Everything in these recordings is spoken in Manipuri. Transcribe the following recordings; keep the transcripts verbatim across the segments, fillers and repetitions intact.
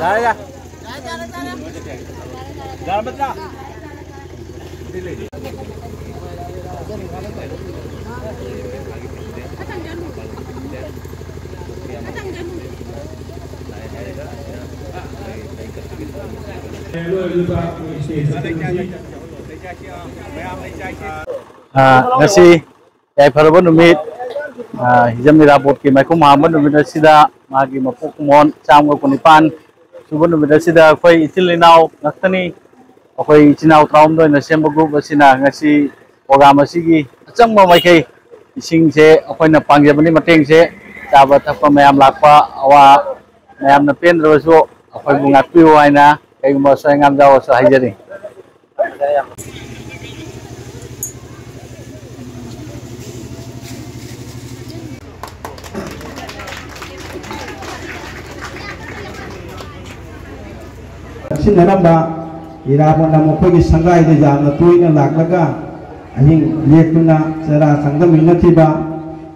ꯌꯥꯔꯦ, ꯌꯥꯔꯦ꯫ ꯌꯥꯔꯝꯃꯗ꯭ꯔꯥ? ꯑ, ꯉꯁꯤ ꯌꯥꯏꯐꯔꯕ ꯅꯨꯃꯤꯠ, ꯑ, ꯍꯤꯖꯝ ꯏꯔꯥꯕꯣꯠꯀꯤ ꯃꯥꯏꯈꯨꯝ ꯍꯥꯝꯕ ꯅꯨꯃꯤꯠ ꯑꯁꯤꯗ ꯃꯥꯒꯤ ꯃꯄꯣꯛ ꯀꯨꯝꯑꯣꯟ ꯆꯥꯝꯃꯒ ꯀꯨꯟꯅꯤꯄꯥꯟ ꯁꯨꯕ ꯅꯨꯃꯤꯠ ꯑꯁꯤꯗ ꯑꯩꯈꯣꯏ ꯏꯆꯤꯜ ꯏꯅꯥꯎ ꯉꯥꯛꯇꯅꯤ꯫ ꯑꯩꯈꯣꯏ ꯏꯆꯤꯜ ꯏꯅꯥꯎ ꯇꯔꯥꯍꯨꯝꯗꯣꯏꯅ ꯁꯦꯝꯕ group ꯑꯁꯤꯅ ꯉꯁꯤ program ꯑꯁꯤꯒꯤ ꯑꯆꯪꯕ ꯃꯥꯏꯀꯩ, ꯏꯁꯤꯡꯁꯦ ꯑꯩꯈꯣꯏꯅ ꯄꯥꯡꯖꯕꯅꯤ, ꯃꯇꯦꯡꯁꯦ ꯆꯥꯕ ꯊꯛꯄ ꯃꯌꯥꯝ ꯂꯥꯛꯄ, ꯑꯋꯥ ꯃꯌꯥꯝꯅ ꯄꯦꯟꯗ꯭ꯔꯕꯁꯨ ꯑꯩꯈꯣꯏꯕꯨ ꯉꯥꯛꯄꯤꯌꯨ ꯍꯥꯏꯅ ꯀꯩꯒꯨꯝꯕ ꯑꯁꯣꯏ ꯑꯉꯥꯝ ꯌꯥꯎꯔꯁꯨ ꯍꯥꯏꯖꯔꯤ꯫ ꯅꯛꯁꯤꯟꯅꯔꯝꯕ ꯏꯔꯥꯕꯣꯠꯅ ꯃꯈꯣꯏꯒꯤ ꯁꯪꯒꯥꯏꯗ ꯌꯥꯝꯅ ꯇꯣꯏꯅ ꯂꯥꯛꯂꯒ ꯑꯍꯤꯡ ꯂꯦꯛꯇꯨꯅ ꯆꯔꯥ ꯆꯪꯗꯃꯤꯟꯅꯈꯤꯕ,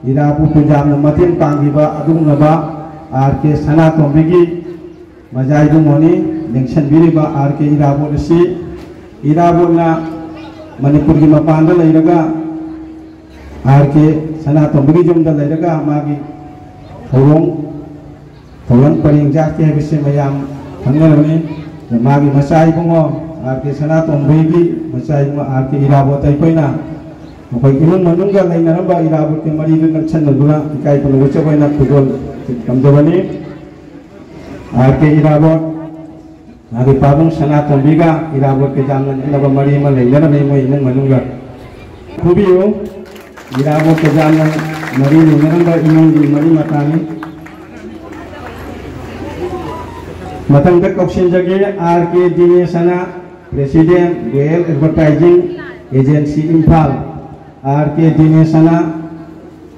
ꯏꯔꯥꯕꯣꯠꯄꯨ ꯌꯥꯝꯅ ꯃꯇꯦꯡ ꯄꯥꯡꯈꯤꯕ ꯑꯗꯨꯒꯨꯝꯂꯕ ꯑꯥꯔ ꯀꯦ ꯁꯅꯥꯇꯣꯝꯕꯤꯒꯤ ꯃꯖꯥ ꯏꯕꯨꯡꯉꯣꯅꯤ꯫ ꯂꯦꯡꯁꯟꯕꯤꯔꯤꯕ ꯑꯥꯔ ꯀꯦ ꯏꯔꯥꯕꯣꯠ ꯑꯁꯤ ꯏꯔꯥꯕꯣꯠꯅ ꯃꯅꯤꯄꯨꯔꯒꯤ ꯃꯄꯥꯟꯗ ꯂꯩꯔꯒ, ꯑꯥꯔ ꯀꯦ ꯁꯅꯥꯇꯣꯝꯕꯒꯤ ꯌꯨꯝꯗ ꯂꯩꯔꯒ ꯃꯥꯒꯤ ꯊꯧꯔꯣꯡ ꯊꯧꯔꯝ ꯄꯔꯦꯡ ꯆꯥꯠꯈꯤ ꯍꯥꯏꯕꯁꯤ ꯃꯌꯥꯝ ꯈꯪꯅꯔꯕꯅꯤ꯫ ꯑꯗ ꯃꯥꯒꯤ ꯃꯆꯥ ꯏꯕꯨꯡꯉꯣ ꯑꯥꯔ ꯀꯦ ꯁꯅꯥꯇꯣꯝꯕꯒꯤ ꯃꯆꯥ ꯏꯕꯨꯡꯉꯣ ꯑꯥꯔ ꯀꯦ ꯏꯔꯥꯕꯣꯠꯇ ꯑꯩꯈꯣꯏꯅ ꯃꯈꯣꯏ ꯏꯃꯨꯡ ꯃꯅꯨꯡꯒ ꯂꯩꯅꯔꯝꯕ ꯏꯔꯥꯕꯣꯠꯀꯤ ꯃꯔꯤꯗꯨ ꯅꯛꯁꯟꯅꯗꯨꯅ ꯏꯀꯥꯏ ꯈꯨꯝꯅꯕ ꯎꯆꯦꯛ ꯑꯣꯏꯅ ꯈꯨꯗꯣꯜ ꯇꯝꯖꯕꯅꯤ꯫ ꯑꯥꯔ ꯀꯦ ꯏꯔꯥꯕꯣꯠ, ꯃꯥꯒꯤ ꯄꯥꯕꯨꯡ ꯁꯅꯥꯇꯣꯝꯕꯤꯒ ꯏꯔꯥꯕꯣꯠꯀ ꯌꯥꯝꯅ ꯅꯛꯅꯕ ꯃꯔꯤ ꯑꯃ ꯂꯩꯅꯔꯝꯃꯤ ꯃꯣꯏ ꯏꯃꯨꯡ ꯃꯅꯨꯡꯒ꯫ ꯐꯨꯕꯤꯌꯨ, ꯏꯔꯥꯕꯣꯠꯀ ꯌꯥꯝꯅ ꯃꯔꯤ ꯂꯩꯅꯔꯝꯕ ꯏꯃꯨꯡꯒꯤ ꯃꯔꯤ ꯃꯇꯥꯅꯤ꯫ ꯃꯊꯪꯗ ꯀꯧꯁꯤꯟꯖꯒꯦ, ꯑꯥꯔ ꯀꯦ ꯗꯤꯅꯦꯁ ꯑꯅ, President, Royal Advertising Agency, Imphal. R K Dinesh ꯑꯅ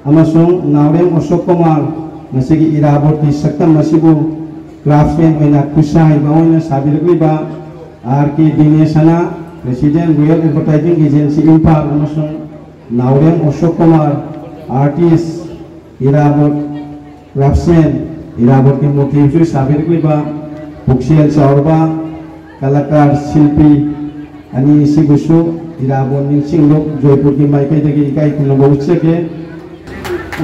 ꯑꯃꯁꯨꯡ ꯅꯥꯎꯔꯦꯝ ꯑꯁꯣꯛ ꯀꯨꯃꯥꯔ, ꯉꯁꯤꯒꯤ ꯏꯔꯥꯕꯣꯠꯀꯤ ꯁꯛꯇꯝ ꯑꯁꯤꯕꯨ craftsman ꯑꯣꯏꯅ ꯈꯨꯠꯁꯥ ꯍꯩꯕ ꯑꯣꯏꯅ ꯁꯥꯕꯤꯔꯛꯂꯤꯕ ꯑꯥꯔ ꯀꯦ ꯗꯤꯅꯦꯁ ꯑꯅ, President, Royal Advertising Agency, Imphal, ꯑꯃꯁꯨꯡ ꯅꯥꯎꯔꯦꯝ ꯑꯁꯣꯛ ꯀꯨꯃꯥꯔ, artist, ꯏꯔꯥꯕꯣꯠ craftsman, ꯏꯔꯥꯕꯣꯠꯀꯤ ꯃꯨꯔꯇꯤꯁꯨ ꯁꯥꯕꯤꯔꯛꯂꯤꯕ ꯄꯨꯛꯆꯦꯜ ꯆꯥꯎꯔꯕ ꯀꯂꯥꯀꯥꯔ ꯁꯤꯜꯄꯤ ꯑꯅꯤ ꯑꯁꯤꯕꯨꯁꯨ ꯏꯔꯥꯕꯣꯠ ꯅꯤꯡꯁꯤꯡꯂꯨꯞ ꯖꯣꯏꯄꯨꯔꯒꯤ ꯃꯥꯏꯀꯩꯗꯒꯤ ꯏꯀꯥꯏ ꯈꯨꯝꯅꯕ ꯎꯠꯆꯒꯦ꯫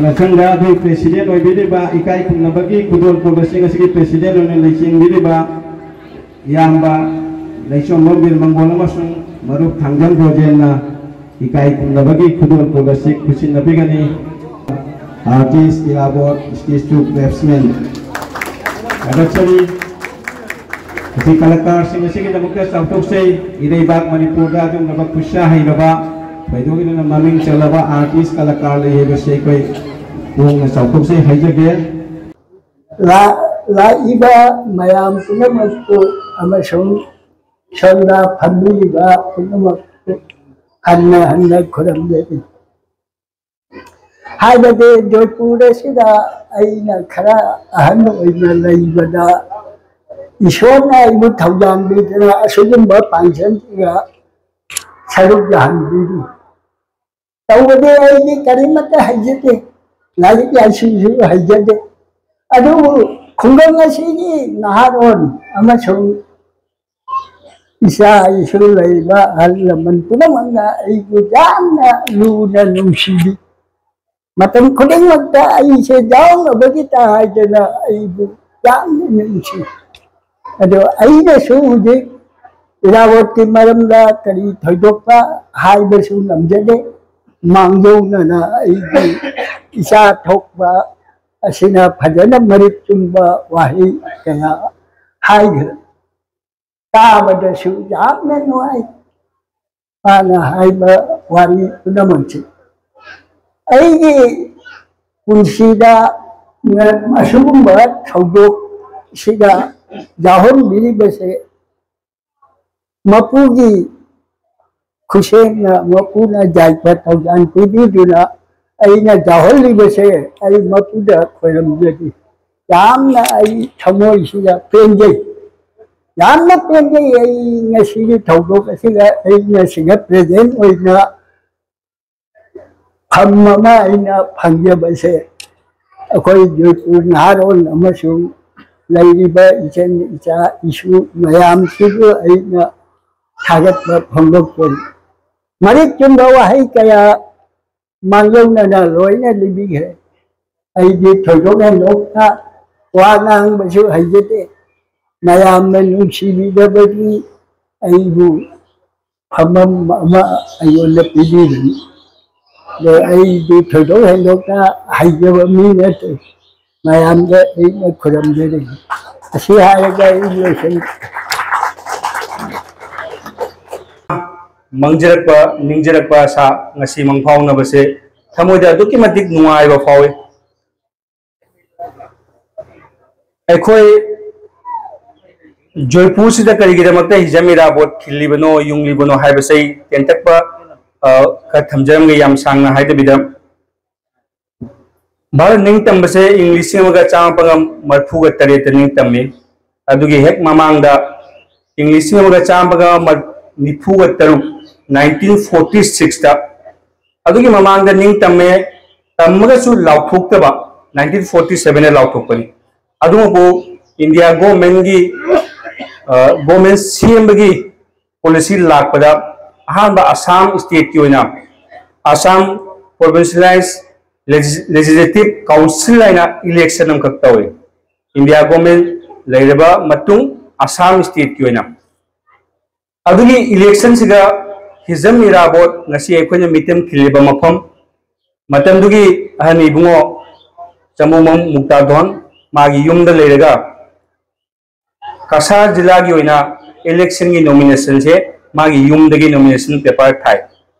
ꯃꯊꯪꯗ ꯑꯩꯈꯣꯏ President ꯑꯣꯏꯕꯤꯔꯤꯕ, ꯏꯀꯥꯏ ꯈꯨꯝꯅꯕꯒꯤ ꯈꯨꯗꯣꯜ ꯄꯣꯠ ꯑꯁꯤ ꯉꯁꯤꯒꯤ President ꯑꯣꯏꯅ ꯂꯩꯆꯦꯡꯕꯤꯔꯤꯕ ꯏꯌꯥꯝꯕ ꯂꯩꯆꯣꯝꯕ ꯕꯤꯔ ꯃꯪꯒꯣꯜ ꯑꯃꯁꯨꯡ ꯃꯔꯨꯞ ꯊꯥꯡꯖꯝ ꯕ꯭ꯔꯣꯖꯦꯟꯅ ꯏꯀꯥꯏ ꯈꯨꯝꯅꯕꯒꯤ ꯈꯨꯗꯣꯜ ꯄꯣꯠ ꯑꯁꯤ ꯈꯨꯠꯁꯤꯟꯅꯕꯤꯒꯅꯤ꯫ Artist ꯏꯔꯥꯕꯣꯠ, statue craftsman꯫ ꯊꯥꯒꯠꯆꯔꯤ꯫ ꯉꯁꯤ ꯀꯂꯥꯀꯥꯔꯁꯤꯡ ꯑꯁꯤꯒꯤꯗꯃꯛꯇ ꯆꯥꯎꯊꯣꯛꯆꯩ꯫ ꯏꯔꯩꯕꯥꯛ ꯃꯅꯤꯄꯨꯔꯗ ꯑꯗꯨꯒꯨꯝꯂꯕ ꯈꯨꯠꯁꯥ ꯍꯩꯔꯕ, ꯊꯣꯏꯗꯣꯛꯅ ꯃꯃꯤꯡ ꯆꯜꯂꯕ artist ꯀꯂꯥꯀꯥꯔ ꯂꯩ ꯍꯥꯏꯕꯁꯤ ꯑꯩꯈꯣꯏ ꯐꯣꯡꯅ ꯆꯥꯎꯊꯣꯛꯆꯩ ꯍꯥꯏꯖꯒꯦ꯫ ꯂꯥ-, ꯂꯥꯛꯏꯕ ꯃꯌꯥꯝ ꯄꯨꯝꯅꯃꯛꯄꯨ ꯑꯃꯁꯨꯡ ꯁꯣꯝꯗ ꯐꯝꯕꯤꯔꯤꯕ ꯄꯨꯝꯅꯃꯛꯄꯨ ꯍꯟꯅ ꯍꯟꯅ ꯈꯨꯔꯨꯝꯖꯔꯤ꯫ ꯍꯥꯏꯕꯗꯤ ꯖꯣꯏꯄꯨꯔ ꯑꯁꯤꯗ ꯑꯩꯅ ꯈꯔ ꯑꯍꯟ ꯑꯣꯏꯅ ꯂꯩꯕꯗ ꯏꯁꯣꯔꯅ ꯑꯩꯕꯨ ꯊꯧꯖꯥꯟꯕꯤꯗꯨꯅ ꯑꯁꯤꯒꯨꯝꯕ ꯐꯪꯁꯟꯁꯤꯗ ꯁꯔꯨꯛ ꯌꯥꯍꯟꯕꯤꯔꯤ꯫ ꯇꯧꯕꯗꯤ ꯑꯩꯗꯤ ꯀꯔꯤꯃꯠꯇ ꯍꯩꯖꯗꯦ, ꯂꯥꯏꯔꯤꯛ ꯂꯥꯏꯁꯨꯁꯨ ꯍꯩꯖꯗꯦ꯫ ꯑꯗꯨꯕꯨ ꯈꯨꯡꯒꯪ ꯑꯁꯤꯒꯤ ꯅꯍꯥꯔꯣꯜ ꯑꯃꯁꯨꯡ ꯏꯆꯥ ꯏꯁꯨ ꯂꯩꯕ ꯑꯍꯜ ꯂꯃꯟ ꯄꯨꯝꯅꯃꯛꯅ ꯑꯩꯕꯨ ꯌꯥꯝꯅ ꯂꯨꯅ ꯅꯨꯡꯁꯤꯕꯤ꯫ ꯃꯇꯝ ꯈꯨꯗꯤꯡꯃꯛꯇ ꯑꯩꯁꯦ ꯌꯥꯎꯅꯕꯒꯤꯇ ꯍꯥꯏꯗꯅ ꯑꯩꯕꯨ ꯌꯥꯝꯅ ꯅꯨꯡꯁꯤ꯫ ꯑꯗꯣ ꯑꯩꯅꯁꯨ ꯍꯧꯖꯤꯛ ꯏꯔꯥꯕꯣꯠꯀꯤ ꯃꯔꯝꯗ ꯀꯔꯤ ꯊꯣꯏꯗꯣꯛꯄ ꯍꯥꯏꯕꯁꯨ ꯉꯝꯖꯗꯦ꯫ ꯃꯥꯡꯖꯧꯅꯅ ꯑꯩꯒꯤ ꯏꯆꯥ ꯊꯣꯛꯄ ꯑꯁꯤꯅ ꯐꯖꯅ ꯃꯔꯤꯛ ꯆꯨꯝꯕ ꯋꯥꯍꯩ ꯀꯌꯥ ꯍꯥꯏꯈ꯭ꯔꯦ꯫ ꯇꯥꯕꯗꯁꯨ ꯌꯥꯝꯅ ꯅꯨꯡꯉꯥꯏ꯫ ꯃꯥꯅ ꯍꯥꯏꯕ ꯋꯥꯔꯤ ꯄꯨꯝꯅꯃꯛꯁꯤ ꯑꯩꯒꯤ ꯄꯨꯟꯁꯤꯗ ꯑꯁꯤꯒꯨꯝꯕ ꯊꯧꯗꯣꯛꯁꯤꯗ ꯌꯥꯎꯍꯟꯕꯤꯔꯤꯕꯁꯦ ꯃꯄꯨꯒꯤ ꯈꯨꯠꯁꯦꯝꯅ ꯃꯄꯨꯅ ꯌꯥꯏꯐ ꯊꯧꯖꯥꯜ ꯄꯤꯕꯤꯗꯨꯅ ꯑꯩꯅ ꯌꯥꯎꯍꯜꯂꯤꯕꯁꯦ ꯑꯩ ꯃꯄꯨꯗ ꯈꯣꯏꯔꯝꯖꯔꯤ꯫ ꯌꯥꯝꯅ ꯑꯩ ꯊꯃꯣꯏꯁꯤꯗ ꯄꯦꯟꯖꯩ, ꯌꯥꯝꯅ ꯄꯦꯟꯖꯩ꯫ ꯑꯩ ꯉꯁꯤꯒꯤ ꯊꯧꯗꯣꯛ ꯑꯁꯤꯗ ꯑꯩ ꯉꯁꯤꯗ ꯄ꯭ꯔꯦꯖꯦꯟ ꯑꯣꯏꯅ ꯐꯝ ꯑꯃ ꯑꯩꯅ ꯐꯪꯖꯕꯁꯦ ꯑꯩꯈꯣꯏ ꯖꯣꯏꯄꯨꯔ ꯅꯍꯥꯔꯣꯜ ꯑꯃꯁꯨꯡ ꯂꯩꯔꯤꯕ ꯏꯆꯟ ꯏꯆꯥ ꯏꯁꯨ ꯃꯌꯥꯝꯁꯤꯕꯨ ꯑꯩꯅ ꯊꯥꯒꯠꯄ ꯐꯣꯡꯗꯣꯛꯆꯔꯤ꯫ ꯃꯔꯤꯛ ꯆꯨꯝꯕ ꯋꯥꯍꯩ ꯀꯌꯥ ꯃꯥꯡꯖꯧꯅꯅ ꯂꯣꯏꯅ ꯂꯤꯕꯤꯈ꯭ꯔꯦ꯫ ꯑꯩꯗꯤ ꯊꯣꯏꯗꯣꯛ ꯍꯦꯟꯗꯣꯛꯅ ꯋꯥ ꯉꯥꯡꯕꯁꯨ ꯍꯩꯖꯗꯦ꯫ ꯃꯌꯥꯝꯅ ꯅꯨꯡꯁꯤꯕꯤꯗꯕꯒꯤ ꯑꯩꯕꯨ ꯐꯝꯐꯝ ꯑꯃ ꯑꯩꯉꯣꯟꯗ ꯄꯤꯕꯤꯕꯅꯤ꯫ ꯑꯗꯣ ꯑꯩꯗꯤ ꯊꯣꯏꯗꯣꯛ ꯍꯦꯟꯗꯣꯛꯅ ꯍꯩꯖꯕ ꯃꯤ ꯅꯠꯇꯦ꯫ ꯃꯌꯥꯝꯗ ꯑꯩꯅ ꯈꯨꯔꯨꯝꯖꯔꯤ꯫ ꯑꯁꯤ ꯍꯥꯏꯔꯒ ꯑꯩ ꯂꯣꯏꯁꯤꯟ ꯃꯪꯖꯔꯛꯄ ꯅꯤꯡꯖꯔꯛꯄ ꯑꯁꯥ ꯉꯁꯤ ꯃꯪꯐꯥꯎꯅꯕꯁꯦ ꯊꯃꯣꯏꯗ ꯑꯗꯨꯛꯀꯤ ꯃꯇꯤꯛ ꯅꯨꯡꯉꯥꯏꯕ ꯐꯥꯎꯏ꯫ ꯑꯩꯈꯣꯏ ꯖꯣꯏꯄꯨꯔꯁꯤꯗ ꯀꯔꯤꯒꯤꯗꯃꯛꯇ ꯍꯤꯖꯝ ꯏꯔꯥꯕꯣꯠ ꯈꯤꯜꯂꯤꯕꯅꯣ, ꯌꯨꯡꯂꯤꯕꯅꯣ ꯍꯥꯏꯕꯁꯦ ꯑꯩ ꯇꯦꯟꯇꯛꯄ, ꯑ, ꯈꯔ ꯊꯝꯖꯔꯝꯒꯦ, ꯌꯥꯝ ꯁꯥꯡꯅ ꯍꯥꯏꯗꯕꯤꯗ꯫ ꯚꯥꯔꯠ ꯅꯤꯡꯇꯝꯕꯁꯦ ꯏꯪ ꯂꯤꯁꯤꯡ ꯑꯃꯒ ꯆꯥꯃꯥꯄꯟꯒ ꯃꯔꯤꯐꯨꯒ ꯇꯔꯦꯠꯇ ꯅꯤꯡꯇꯝꯃꯤ꯫ ꯑꯗꯨꯒꯤ ꯍꯦꯛ ꯃꯃꯥꯡꯗ ꯏꯪ ꯂꯤꯁꯤꯡ ꯑꯃꯒ ꯆꯥꯃꯥꯄꯟꯒ ꯅꯤꯐꯨꯒ ꯇꯔꯨꯛ, nineteen forty sixꯇ, ꯑꯗꯨꯒꯤ ꯃꯃꯥꯡꯗ ꯅꯤꯡꯇꯝꯃꯦ, ꯇꯝꯃꯒꯁꯨ ꯂꯥꯎꯊꯣꯛꯇꯕ nineteen forty sevenꯗ ꯂꯥꯎꯊꯣꯛꯄꯅꯤ꯫ ꯑꯗꯨꯕꯨ ꯏꯟꯗꯤꯌꯥ ꯒꯣꯔꯃꯦꯟꯒꯤ ꯒꯣꯔꯃꯦꯟ ꯁꯦꯝꯕꯒꯤ ꯄꯣꯂꯤꯁꯤ ꯂꯥꯛꯄꯗ ꯑꯍꯥꯟꯕ ꯑꯁꯥꯝ ꯁ꯭ꯇꯦꯠꯀꯤ ꯑꯣꯏꯅ ꯑꯁꯥꯝ ꯄ꯭ꯔꯣꯚꯤꯟꯁꯤꯌꯦꯂꯥꯏꯖ ꯂꯦꯖꯤꯁꯂꯦꯇꯤꯚ ꯀꯥꯎꯟꯁꯤꯜ ꯍꯥꯏꯅ ꯏꯂꯦꯛꯁꯟ ꯑꯃꯈꯛ ꯇꯧꯏ꯫ ꯏꯟꯗꯤꯌꯥ ꯒꯣꯔꯃꯦꯟ ꯂꯩꯔꯕ ꯃꯇꯨꯡ ꯑꯁꯥꯝ ꯁ꯭ꯇꯦꯠꯀꯤ ꯑꯣꯏꯅ ꯑꯗꯨꯒꯤ ꯏꯂꯦꯛꯁꯟꯁꯤꯗ ꯍꯤꯖꯝ ꯏꯔꯥꯕꯣꯠ ꯉꯁꯤ ꯑꯩꯈꯣꯏꯅ ꯃꯤꯇꯝ ꯈꯤꯜꯂꯤꯕ ꯃꯐꯝ, ꯃꯇꯝꯗꯨꯒꯤ ꯑꯍꯟ ꯏꯕꯨꯡꯉꯣ ꯆꯃꯨꯃꯝ ꯃꯨꯛꯇꯥꯗꯣꯟ ꯃꯥꯒꯤ ꯌꯨꯝꯗ ꯂꯩꯔꯒ ꯀꯁꯥꯔ ꯖꯤꯂꯥꯒꯤ ꯑꯣꯏꯅ ꯏꯂꯦꯛꯁꯟꯒꯤ ꯅꯣꯃꯤꯅꯦꯁꯟꯁꯦ ꯃꯥꯒꯤ ꯌꯨꯝꯗꯒꯤ ꯅꯣꯃꯤꯅꯦꯁꯟ ꯄꯦꯄꯔ ꯊꯥꯏ꯫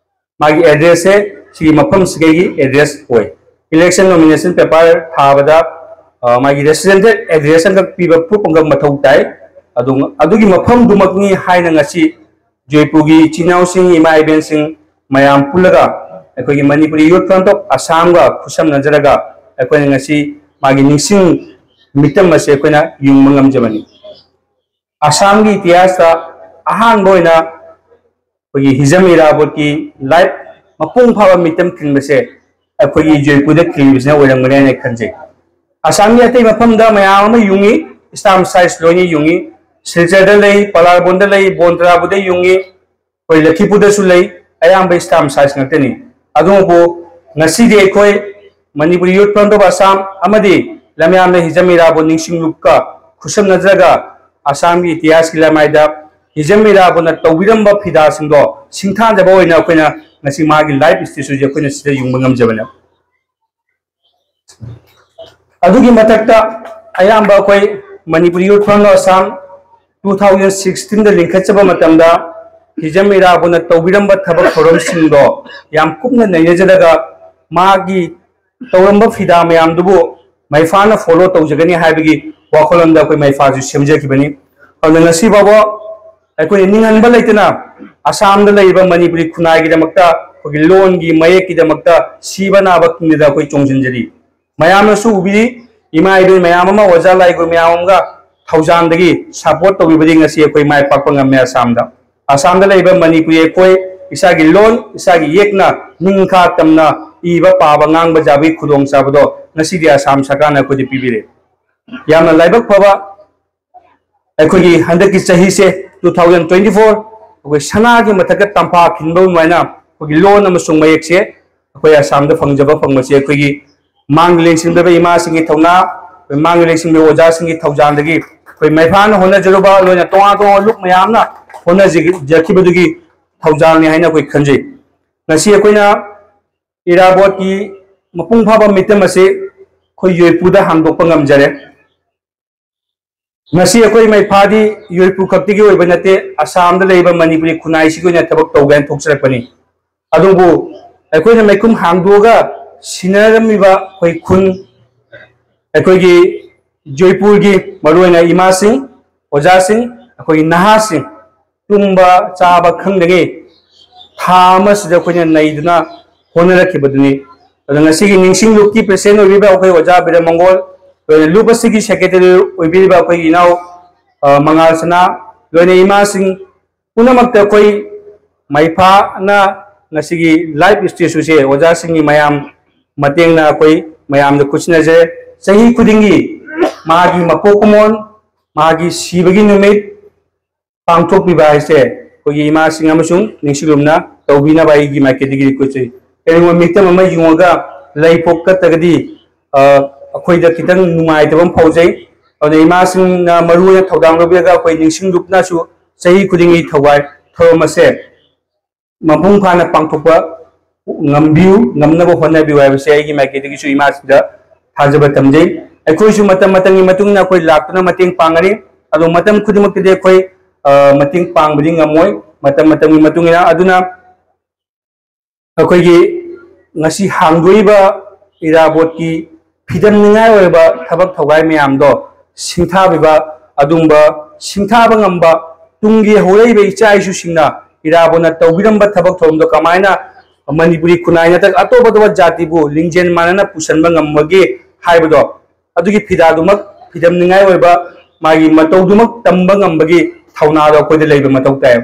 ꯃꯥꯒꯤ ꯑꯦꯗ꯭ꯔꯦꯁꯁꯦ ꯁꯤꯒꯤ ꯃꯐꯝꯁꯤꯗꯒꯤ ꯑꯦꯗ꯭ꯔꯦꯁ ꯑꯣꯏ꯫ ꯏꯂꯦꯛꯁꯟ ꯅꯣꯃꯤꯅꯦꯁꯟ ꯄꯦꯄꯔ ꯊꯥꯕꯗ ꯃꯥꯒꯤ ꯔꯦꯁꯤꯗꯦꯟꯇꯦꯜ ꯑꯦꯗ꯭ꯔꯦꯁ ꯑꯃꯈꯛ ꯄꯤꯕ ꯄ꯭ꯔꯨꯐ ꯑꯃꯈꯛ ꯃꯊꯧ ꯇꯥꯏ꯫ ꯑꯗꯨ ꯑꯗꯨꯒꯤ ꯃꯐꯝꯗꯨꯃꯛꯅꯤ ꯍꯥꯏꯅ ꯉꯁꯤ ꯖꯣꯏꯄꯨꯔꯒꯤ ꯏꯆꯤꯟ ꯏꯅꯥꯎꯁꯤꯡ, ꯏꯃꯥ ꯏꯕꯦꯟꯁꯤꯡ ꯃꯌꯥꯝ ꯄꯨꯜꯂꯒ ꯑꯩꯈꯣꯏꯒꯤ ꯃꯅꯤꯄꯨꯔꯤ ꯌꯨꯠ ꯐ꯭ꯔꯟꯠ ꯑꯣꯐ ꯑꯁꯥꯝꯒ ꯈꯨꯠꯁꯝꯅꯖꯔꯒ ꯑꯩꯈꯣꯏꯅ ꯉꯁꯤ ꯃꯥꯒꯤ ꯅꯤꯡꯁꯤꯡ ꯃꯤꯇꯝ ꯑꯁꯤ ꯑꯩꯈꯣꯏꯅ ꯌꯨꯡꯕ ꯉꯝꯖꯕꯅꯤ꯫ ꯑꯁꯥꯝꯒꯤ ꯏꯇꯤꯍꯥꯁꯇ ꯑꯍꯥꯟꯕ ꯑꯣꯏꯅ ꯑꯩꯈꯣꯏꯒꯤ ꯍꯤꯖꯝ ꯏꯔꯥꯕꯣꯠꯀꯤ ꯂꯥꯏꯐ ꯃꯄꯨꯡ ꯐꯥꯕ ꯃꯤꯇꯝ ꯈꯤꯟꯕꯁꯦ ꯑꯩꯈꯣꯏꯒꯤ ꯖꯣꯏꯄꯨꯔꯗ ꯈꯤꯜꯂꯤꯕꯁꯤꯅ ꯑꯣꯏꯔꯝꯒꯅꯤ ꯍꯥꯏꯅ ꯈꯟꯖꯩ꯫ ꯑꯁꯥꯝꯒꯤ ꯑꯇꯩ ꯃꯐꯝꯗ ꯃꯌꯥꯝ ꯑꯃ ꯌꯨꯡꯉꯤ, ꯁ꯭ꯇꯥꯝ ꯁꯥꯏꯖ ꯂꯣꯏꯅ ꯌꯨꯡꯉꯤ꯫ ꯁꯤꯜꯆꯔꯗ ꯂꯩ, ꯄꯂꯥꯔꯕꯣꯟꯗ ꯂꯩ, ꯕꯣꯟꯇ꯭ꯔꯥꯕꯨꯗ ꯌꯨꯡꯉꯤ, ꯑꯩꯈꯣꯏ ꯂꯈꯤꯄꯨꯔꯗꯁꯨ ꯂꯩ꯫ ꯑꯌꯥꯝꯕ ꯁ꯭ꯇꯥꯝ ꯁꯥꯏꯖ ꯉꯥꯛꯇꯅꯤ꯫ ꯑꯗꯨꯕꯨ ꯉꯁꯤꯗꯤ ꯑꯩꯈꯣꯏ ꯃꯅꯤꯄꯨꯔꯤ ꯌꯨꯠ ꯐ꯭ꯔꯟꯠ ꯑꯣꯐ ꯑꯁꯥꯝ ꯑꯃꯗꯤ ꯂꯝꯌꯥꯝꯅ ꯍꯤꯖꯝ ꯏꯔꯥꯕꯣꯠ ꯅꯤꯡꯁꯤꯡꯂꯨꯞꯀ ꯈꯨꯠꯁꯝꯅꯖꯔꯒ ꯑꯁꯥꯝꯒꯤ ꯏꯇꯤꯍꯥꯁꯀꯤ ꯂꯃꯥꯏꯗ ꯍꯤꯖꯝ ꯏꯔꯥꯕꯣꯠꯅ ꯇꯧꯕꯤꯔꯝꯕ ꯐꯤꯗꯥꯁꯤꯡꯗꯣ ꯁꯤꯡꯊꯥꯅꯕ ꯑꯣꯏꯅ ꯑꯩꯈꯣꯏꯅ ꯉꯁꯤ ꯃꯥꯒꯤ ꯂꯥꯏꯐ ꯁ꯭ꯇꯦꯆꯨꯁꯦ ꯑꯩꯈꯣꯏꯅ ꯁꯤꯗ ꯌꯨꯡꯕ ꯉꯝꯖꯕꯅꯦ꯫ ꯑꯗꯨꯒꯤ ꯃꯊꯛꯇ ꯑꯌꯥꯝꯕ ꯑꯩꯈꯣꯏ ꯃꯅꯤꯄꯨꯔꯤ ꯌꯨꯠ ꯐ꯭ꯔꯟꯠ ꯑꯁꯥꯝ ꯇꯨ ꯊꯥꯎꯖꯟ ꯁꯤꯛꯁꯇꯤꯟꯗ ꯂꯤꯡꯈꯠꯆꯕ ꯃꯇꯝꯗ ꯍꯤꯖꯝ ꯏꯔꯥꯕꯣꯠꯅ ꯇꯧꯕꯤꯔꯝꯕ ꯊꯕꯛ ꯊꯧꯔꯝꯁꯤꯡꯗꯣ ꯌꯥꯝ ꯀꯨꯞꯅ ꯅꯩꯅꯖꯔꯒ ꯃꯥꯒꯤ ꯇꯧꯔꯝꯕ ꯐꯤꯗꯥ ꯃꯌꯥꯝꯗꯨꯕꯨ ꯃꯩꯐꯥꯅ ꯐꯣꯂꯣ ꯇꯧꯖꯒꯅꯤ ꯍꯥꯏꯕꯒꯤ ꯋꯥꯈꯜꯂꯣꯟꯗ ꯑꯩꯈꯣꯏ ꯃꯩꯐꯥꯁꯨ ꯁꯦꯝꯖꯈꯤꯕꯅꯤ꯫ ꯑꯗꯨꯅ ꯉꯁꯤ ꯐꯥꯎꯕ ꯑꯩꯈꯣꯏꯅ ꯅꯤꯡꯍꯟꯕ ꯂꯩꯇꯅ ꯑꯁꯥꯝꯗ ꯂꯩꯔꯤꯕ ꯃꯅꯤꯄꯨꯔꯤ ꯈꯨꯟꯅꯥꯏꯒꯤꯗꯃꯛꯇ, ꯑꯩꯈꯣꯏꯒꯤ ꯂꯣꯟꯒꯤ ꯃꯌꯦꯛꯀꯤꯗꯃꯛꯇ ꯁꯤꯕ ꯅꯥꯕ ꯀꯤꯗꯅ ꯑꯩꯈꯣꯏ ꯆꯣꯡꯁꯤꯟꯖꯔꯤ꯫ ꯃꯌꯥꯝꯅꯁꯨ ꯎꯕꯤꯔꯤ, ꯏꯃꯥ ꯏꯕꯦꯟ ꯃꯌꯥꯝ ꯑꯃ, ꯑꯣꯖꯥ ꯂꯥꯏꯒꯨꯔꯨ ꯃꯌꯥꯝ ꯑꯃꯒ ꯊꯧꯖꯥꯟꯗꯒꯤ ꯁꯄꯣꯔꯠ ꯇꯧꯕꯤꯕꯗꯒꯤ ꯉꯁꯤ ꯑꯩꯈꯣꯏ ꯃꯥꯏ ꯄꯥꯛꯄ ꯉꯝꯃꯦ ꯑꯁꯥꯝꯗ꯫ ꯑꯁꯥꯝꯗ ꯂꯩꯕ ꯃꯅꯤꯄꯨꯔꯤ ꯑꯩꯈꯣꯏ ꯏꯁꯥꯒꯤ ꯂꯣꯟ, ꯏꯁꯥꯒꯤ ꯏꯌꯦꯛꯅ ꯅꯤꯡꯈꯥ ꯇꯝꯅ ꯏꯕ, ꯄꯥꯕ, ꯉꯥꯡꯕ ꯌꯥꯕꯒꯤ ꯈꯨꯗꯣꯡꯆꯥꯕꯗꯣ ꯉꯁꯤꯗꯤ ꯑꯁꯥꯝ ꯁꯔꯀꯥꯔꯅ ꯑꯩꯈꯣꯏꯗ ꯄꯤꯕꯤꯔꯦ꯫ ꯌꯥꯝꯅ ꯂꯥꯏꯕꯛ ꯐꯕ ꯑꯩꯈꯣꯏꯒꯤ ꯍꯟꯗꯛꯀꯤ ꯆꯍꯤꯁꯦ, two thousand twenty four, ꯑꯩꯈꯣꯏ ꯁꯅꯥꯒꯤ ꯃꯊꯛꯇ ꯇꯝꯐꯥ ꯈꯤꯟꯕ ꯑꯗꯨꯃꯥꯏꯅ ꯑꯩꯈꯣꯏꯒꯤ ꯂꯣꯟ ꯑꯃꯁꯨꯡ ꯃꯌꯦꯛꯁꯦ ꯑꯩꯈꯣꯏ ꯑꯁꯥꯝꯗ ꯐꯪꯖꯕ ꯐꯪꯕꯁꯦ ꯑꯩꯈꯣꯏꯒꯤ ꯃꯥꯡꯗ ꯂꯦꯡꯁꯤꯟꯕꯤꯕ ꯏꯃꯥꯁꯤꯡꯒꯤ ꯊꯧꯅꯥ, ꯑꯩꯈꯣꯏ ꯃꯥꯡꯗ ꯂꯦꯡꯁꯤꯟꯕꯤꯕ ꯑꯣꯖꯥꯁꯤꯡꯒꯤ ꯊꯧꯖꯥꯜꯗꯒꯤ ꯑꯩꯈꯣꯏ ꯃꯩꯐꯥꯅ ꯍꯣꯠꯅꯖꯔꯨꯕ, ꯂꯣꯏꯅ ꯇꯣꯉꯥꯟ ꯇꯣꯉꯥꯟꯕ ꯂꯨꯞ ꯃꯌꯥꯝꯅ ꯍꯣꯠꯅꯖꯈꯤꯕꯗꯨꯒꯤ ꯊꯧꯖꯥꯜꯅꯤ ꯍꯥꯏꯅ ꯑꯩꯈꯣꯏ ꯈꯟꯖꯩ꯫ ꯉꯁꯤ ꯑꯩꯈꯣꯏꯅ ꯏꯔꯥꯕꯣꯠꯀꯤ ꯃꯄꯨꯡ ꯐꯥꯕ ꯃꯤꯇꯝ ꯑꯁꯤ ꯑꯩꯈꯣꯏ ꯌꯣꯏꯄꯨꯗ ꯍꯥꯡꯗꯣꯛꯄ ꯉꯝꯖꯔꯦ꯫ ꯉꯁꯤ ꯑꯩꯈꯣꯏ ꯃꯩꯐꯥꯗꯤ ꯌꯣꯏꯄꯨ ꯈꯛꯇꯒꯤ ꯑꯣꯏꯕ ꯅꯠꯇꯦ, ꯑꯁꯥꯝꯗ ꯂꯩꯔꯤꯕ ꯃꯅꯤꯄꯨꯔꯤ ꯈꯨꯟꯅꯥꯏꯁꯤꯒꯤ ꯑꯣꯏꯅ ꯊꯕꯛ ꯇꯧꯒꯦ ꯍꯥꯏꯅ ꯊꯣꯛꯆꯔꯛꯄꯅꯤ꯫ ꯑꯗꯨꯕꯨ ꯑꯩꯈꯣꯏꯅ ꯃꯩꯈꯨꯝ ꯍꯥꯡꯗꯣꯛꯑꯒ ꯁꯤꯟꯅꯔꯝꯃꯤꯕ ꯑꯩꯈꯣꯏ ꯈꯨꯟ, ꯑꯩꯈꯣꯏꯒꯤ ꯖꯣꯏꯄꯨꯔꯒꯤ ꯃꯔꯨꯑꯣꯏꯅ ꯏꯃꯥꯁꯤꯡ, ꯑꯣꯖꯥꯁꯤꯡ, ꯑꯩꯈꯣꯏꯒꯤ ꯅꯍꯥꯁꯤꯡ ꯇꯨꯝꯕ ꯆꯥꯕ ꯈꯪꯗꯉꯩ ꯊꯥ ꯑꯃꯁꯤꯗ ꯑꯩꯈꯣꯏꯅ ꯅꯩꯗꯨꯅ ꯍꯣꯠꯅꯔꯛꯈꯤꯕꯗꯨꯅꯤ꯫ ꯑꯗꯣ ꯉꯁꯤꯒꯤ ꯅꯤꯡꯁꯤꯡ ꯂꯨꯞꯀꯤ ꯄ꯭ꯔꯁꯤꯗꯦꯟ ꯑꯣꯏꯕꯤꯔꯤꯕ ꯑꯩꯈꯣꯏ ꯑꯣꯖꯥ ꯕꯤꯔꯦꯝ ꯃꯪꯒꯣꯜ, ꯂꯣꯏꯅ ꯂꯨꯞ ꯑꯁꯤꯒꯤ ꯁꯦꯀ꯭ꯔꯦꯇꯔꯤ ꯑꯣꯏꯕꯤꯔꯤꯕ ꯑꯩꯈꯣꯏꯒꯤ ꯏꯅꯥꯎ, ꯑ, ꯃꯉꯥꯜ ꯁꯅꯥ, ꯂꯣꯏꯅ ꯏꯃꯥꯁꯤꯡ ꯄꯨꯝꯅꯃꯛꯇ ꯑꯩꯈꯣꯏ ꯃꯩꯐꯥꯅ ꯉꯁꯤꯒꯤ ꯂꯥꯏꯐ ꯏꯁꯇꯦꯖ ꯑꯁꯦ ꯑꯣꯖꯥꯁꯤꯡꯒꯤ ꯃꯌꯥꯝ ꯃꯇꯦꯡꯅ ꯑꯩꯈꯣꯏ ꯃꯌꯥꯝꯗ ꯈꯨꯠꯁꯤꯟꯅꯖꯔꯦ꯫ ꯆꯍꯤ ꯈꯨꯗꯤꯡꯒꯤ ꯃꯥꯒꯤ ꯃꯄꯣꯛ ꯀꯨꯝꯑꯣꯟ, ꯃꯥꯒꯤ ꯁꯤꯕꯒꯤ ꯅꯨꯃꯤꯠ ꯄꯥꯡꯊꯣꯛꯄꯤꯕ ꯍꯥꯏꯁꯦ ꯑꯩꯈꯣꯏꯒꯤ ꯏꯃꯥꯁꯤꯡ ꯑꯃꯁꯨꯡ ꯅꯤꯡꯁꯤꯡꯂꯨꯞꯅ ꯇꯧꯕꯤꯅꯕ ꯑꯩꯒꯤ ꯃꯥꯏꯀꯩꯗꯒꯤ request ꯇꯧꯏ꯫ ꯀꯔꯤꯒꯨꯝꯕ ꯃꯤꯇꯝ ꯑꯃ ꯌꯨꯡꯉꯒ ꯂꯩ ꯄꯣꯛ ꯀꯠꯇ꯭ꯔꯒꯗꯤ, ꯑ, ꯑꯩꯈꯣꯏꯗ ꯈꯤꯇꯪ ꯅꯨꯡꯉꯥꯏꯇꯕ ꯑꯃ ꯐꯥꯎꯖꯩ꯫ ꯑꯗꯨꯅ ꯏꯃꯥꯁꯤꯡꯅ ꯃꯔꯨ ꯑꯣꯏꯅ ꯊꯧꯗꯥꯡ ꯂꯧꯕꯤꯔꯒ ꯑꯩꯈꯣꯏ ꯅꯤꯡꯁꯤꯡꯂꯨꯞꯅꯁꯨ ꯆꯍꯤ ꯈꯨꯗꯤꯡꯒꯤ ꯊꯧꯋꯥꯏ ꯊꯧꯔꯝ ꯑꯁꯦ ꯃꯄꯨꯡ ꯐꯥꯅ ꯄꯥꯡꯊꯣꯛꯄ ꯉꯝꯕꯤꯌꯨ, ꯉꯝꯅꯕ ꯍꯣꯠꯅꯕꯤꯌꯨ ꯍꯥꯏꯕꯁꯦ ꯑꯩꯒꯤ ꯃꯥꯏꯀꯩꯗꯒꯤꯁꯨ ꯏꯃꯥꯁꯤꯡꯗ ꯊꯥꯖꯕ ꯊꯝꯖꯩ꯫ ꯑꯩꯈꯣꯏꯁꯨ ꯃꯇꯝ ꯃꯇꯝꯒꯤ ꯃꯇꯨꯡ ꯏꯟꯅ ꯑꯩꯈꯣꯏ ꯂꯥꯛꯇꯨꯅ ꯃꯇꯦꯡ ꯄꯥꯡꯒꯅꯤ꯫ ꯑꯗꯣ ꯃꯇꯝ ꯈꯨꯗꯤꯡꯃꯛꯇꯗꯤ ꯑꯩꯈꯣꯏ, ꯑ, ꯃꯇꯦꯡ ꯄꯥꯡꯕꯗꯤ ꯉꯝꯃꯣꯏ, ꯃꯇꯝ ꯃꯇꯝꯒꯤ ꯃꯇꯨꯡ ꯏꯟꯅ꯫ ꯑꯗꯨꯅ ꯑꯩꯈꯣꯏꯒꯤ ꯉꯁꯤ ꯍꯥꯡꯗꯣꯛꯏꯕ ꯏꯔꯥꯕꯣꯠꯀꯤ ꯐꯤꯗꯝꯅꯤꯡꯉꯥꯏ ꯑꯣꯏꯔꯕ ꯊꯕꯛ ꯊꯧꯒꯥꯏ ꯃꯌꯥꯝꯗꯣ ꯁꯤꯡꯊꯥꯕꯤꯕ, ꯑꯗꯨꯒꯨꯝꯕ ꯁꯤꯡꯊꯥꯕ ꯉꯝꯕ ꯇꯨꯡꯒꯤ ꯍꯧꯔꯛꯏꯕ ꯏꯆꯥ ꯏꯁꯨꯁꯤꯡꯅ ꯏꯔꯥꯕꯣꯠꯅ ꯇꯧꯕꯤꯔꯝꯕ ꯊꯕꯛ ꯊꯧꯔꯝꯗꯣ ꯀꯃꯥꯏꯅ ꯃꯅꯤꯄꯨꯔꯤ ꯈꯨꯟꯅꯥꯏ ꯅꯠꯇ꯭ꯔꯒ ꯑꯇꯣꯞ ꯑꯇꯣꯞꯄ ꯖꯥꯇꯤꯕꯨ ꯂꯤꯡꯖꯦꯜ ꯃꯥꯟꯅꯅ ꯄꯨꯁꯟꯕ ꯉꯝꯕꯒꯦ ꯍꯥꯏꯕꯗꯣ, ꯑꯗꯨꯒꯤ ꯐꯤꯗꯥꯗꯨꯃꯛ ꯐꯤꯗꯝꯅꯤꯡꯉꯥꯏ ꯑꯣꯏꯕ ꯃꯥꯒꯤ ꯃꯇꯧꯗꯨꯃꯛ ꯇꯝꯕ ꯉꯝꯕꯒꯤ ꯊꯧꯅꯥꯗꯣ ꯑꯩꯈꯣꯏꯗ ꯂꯩꯕ ꯃꯊꯧ ꯇꯥꯏ꯫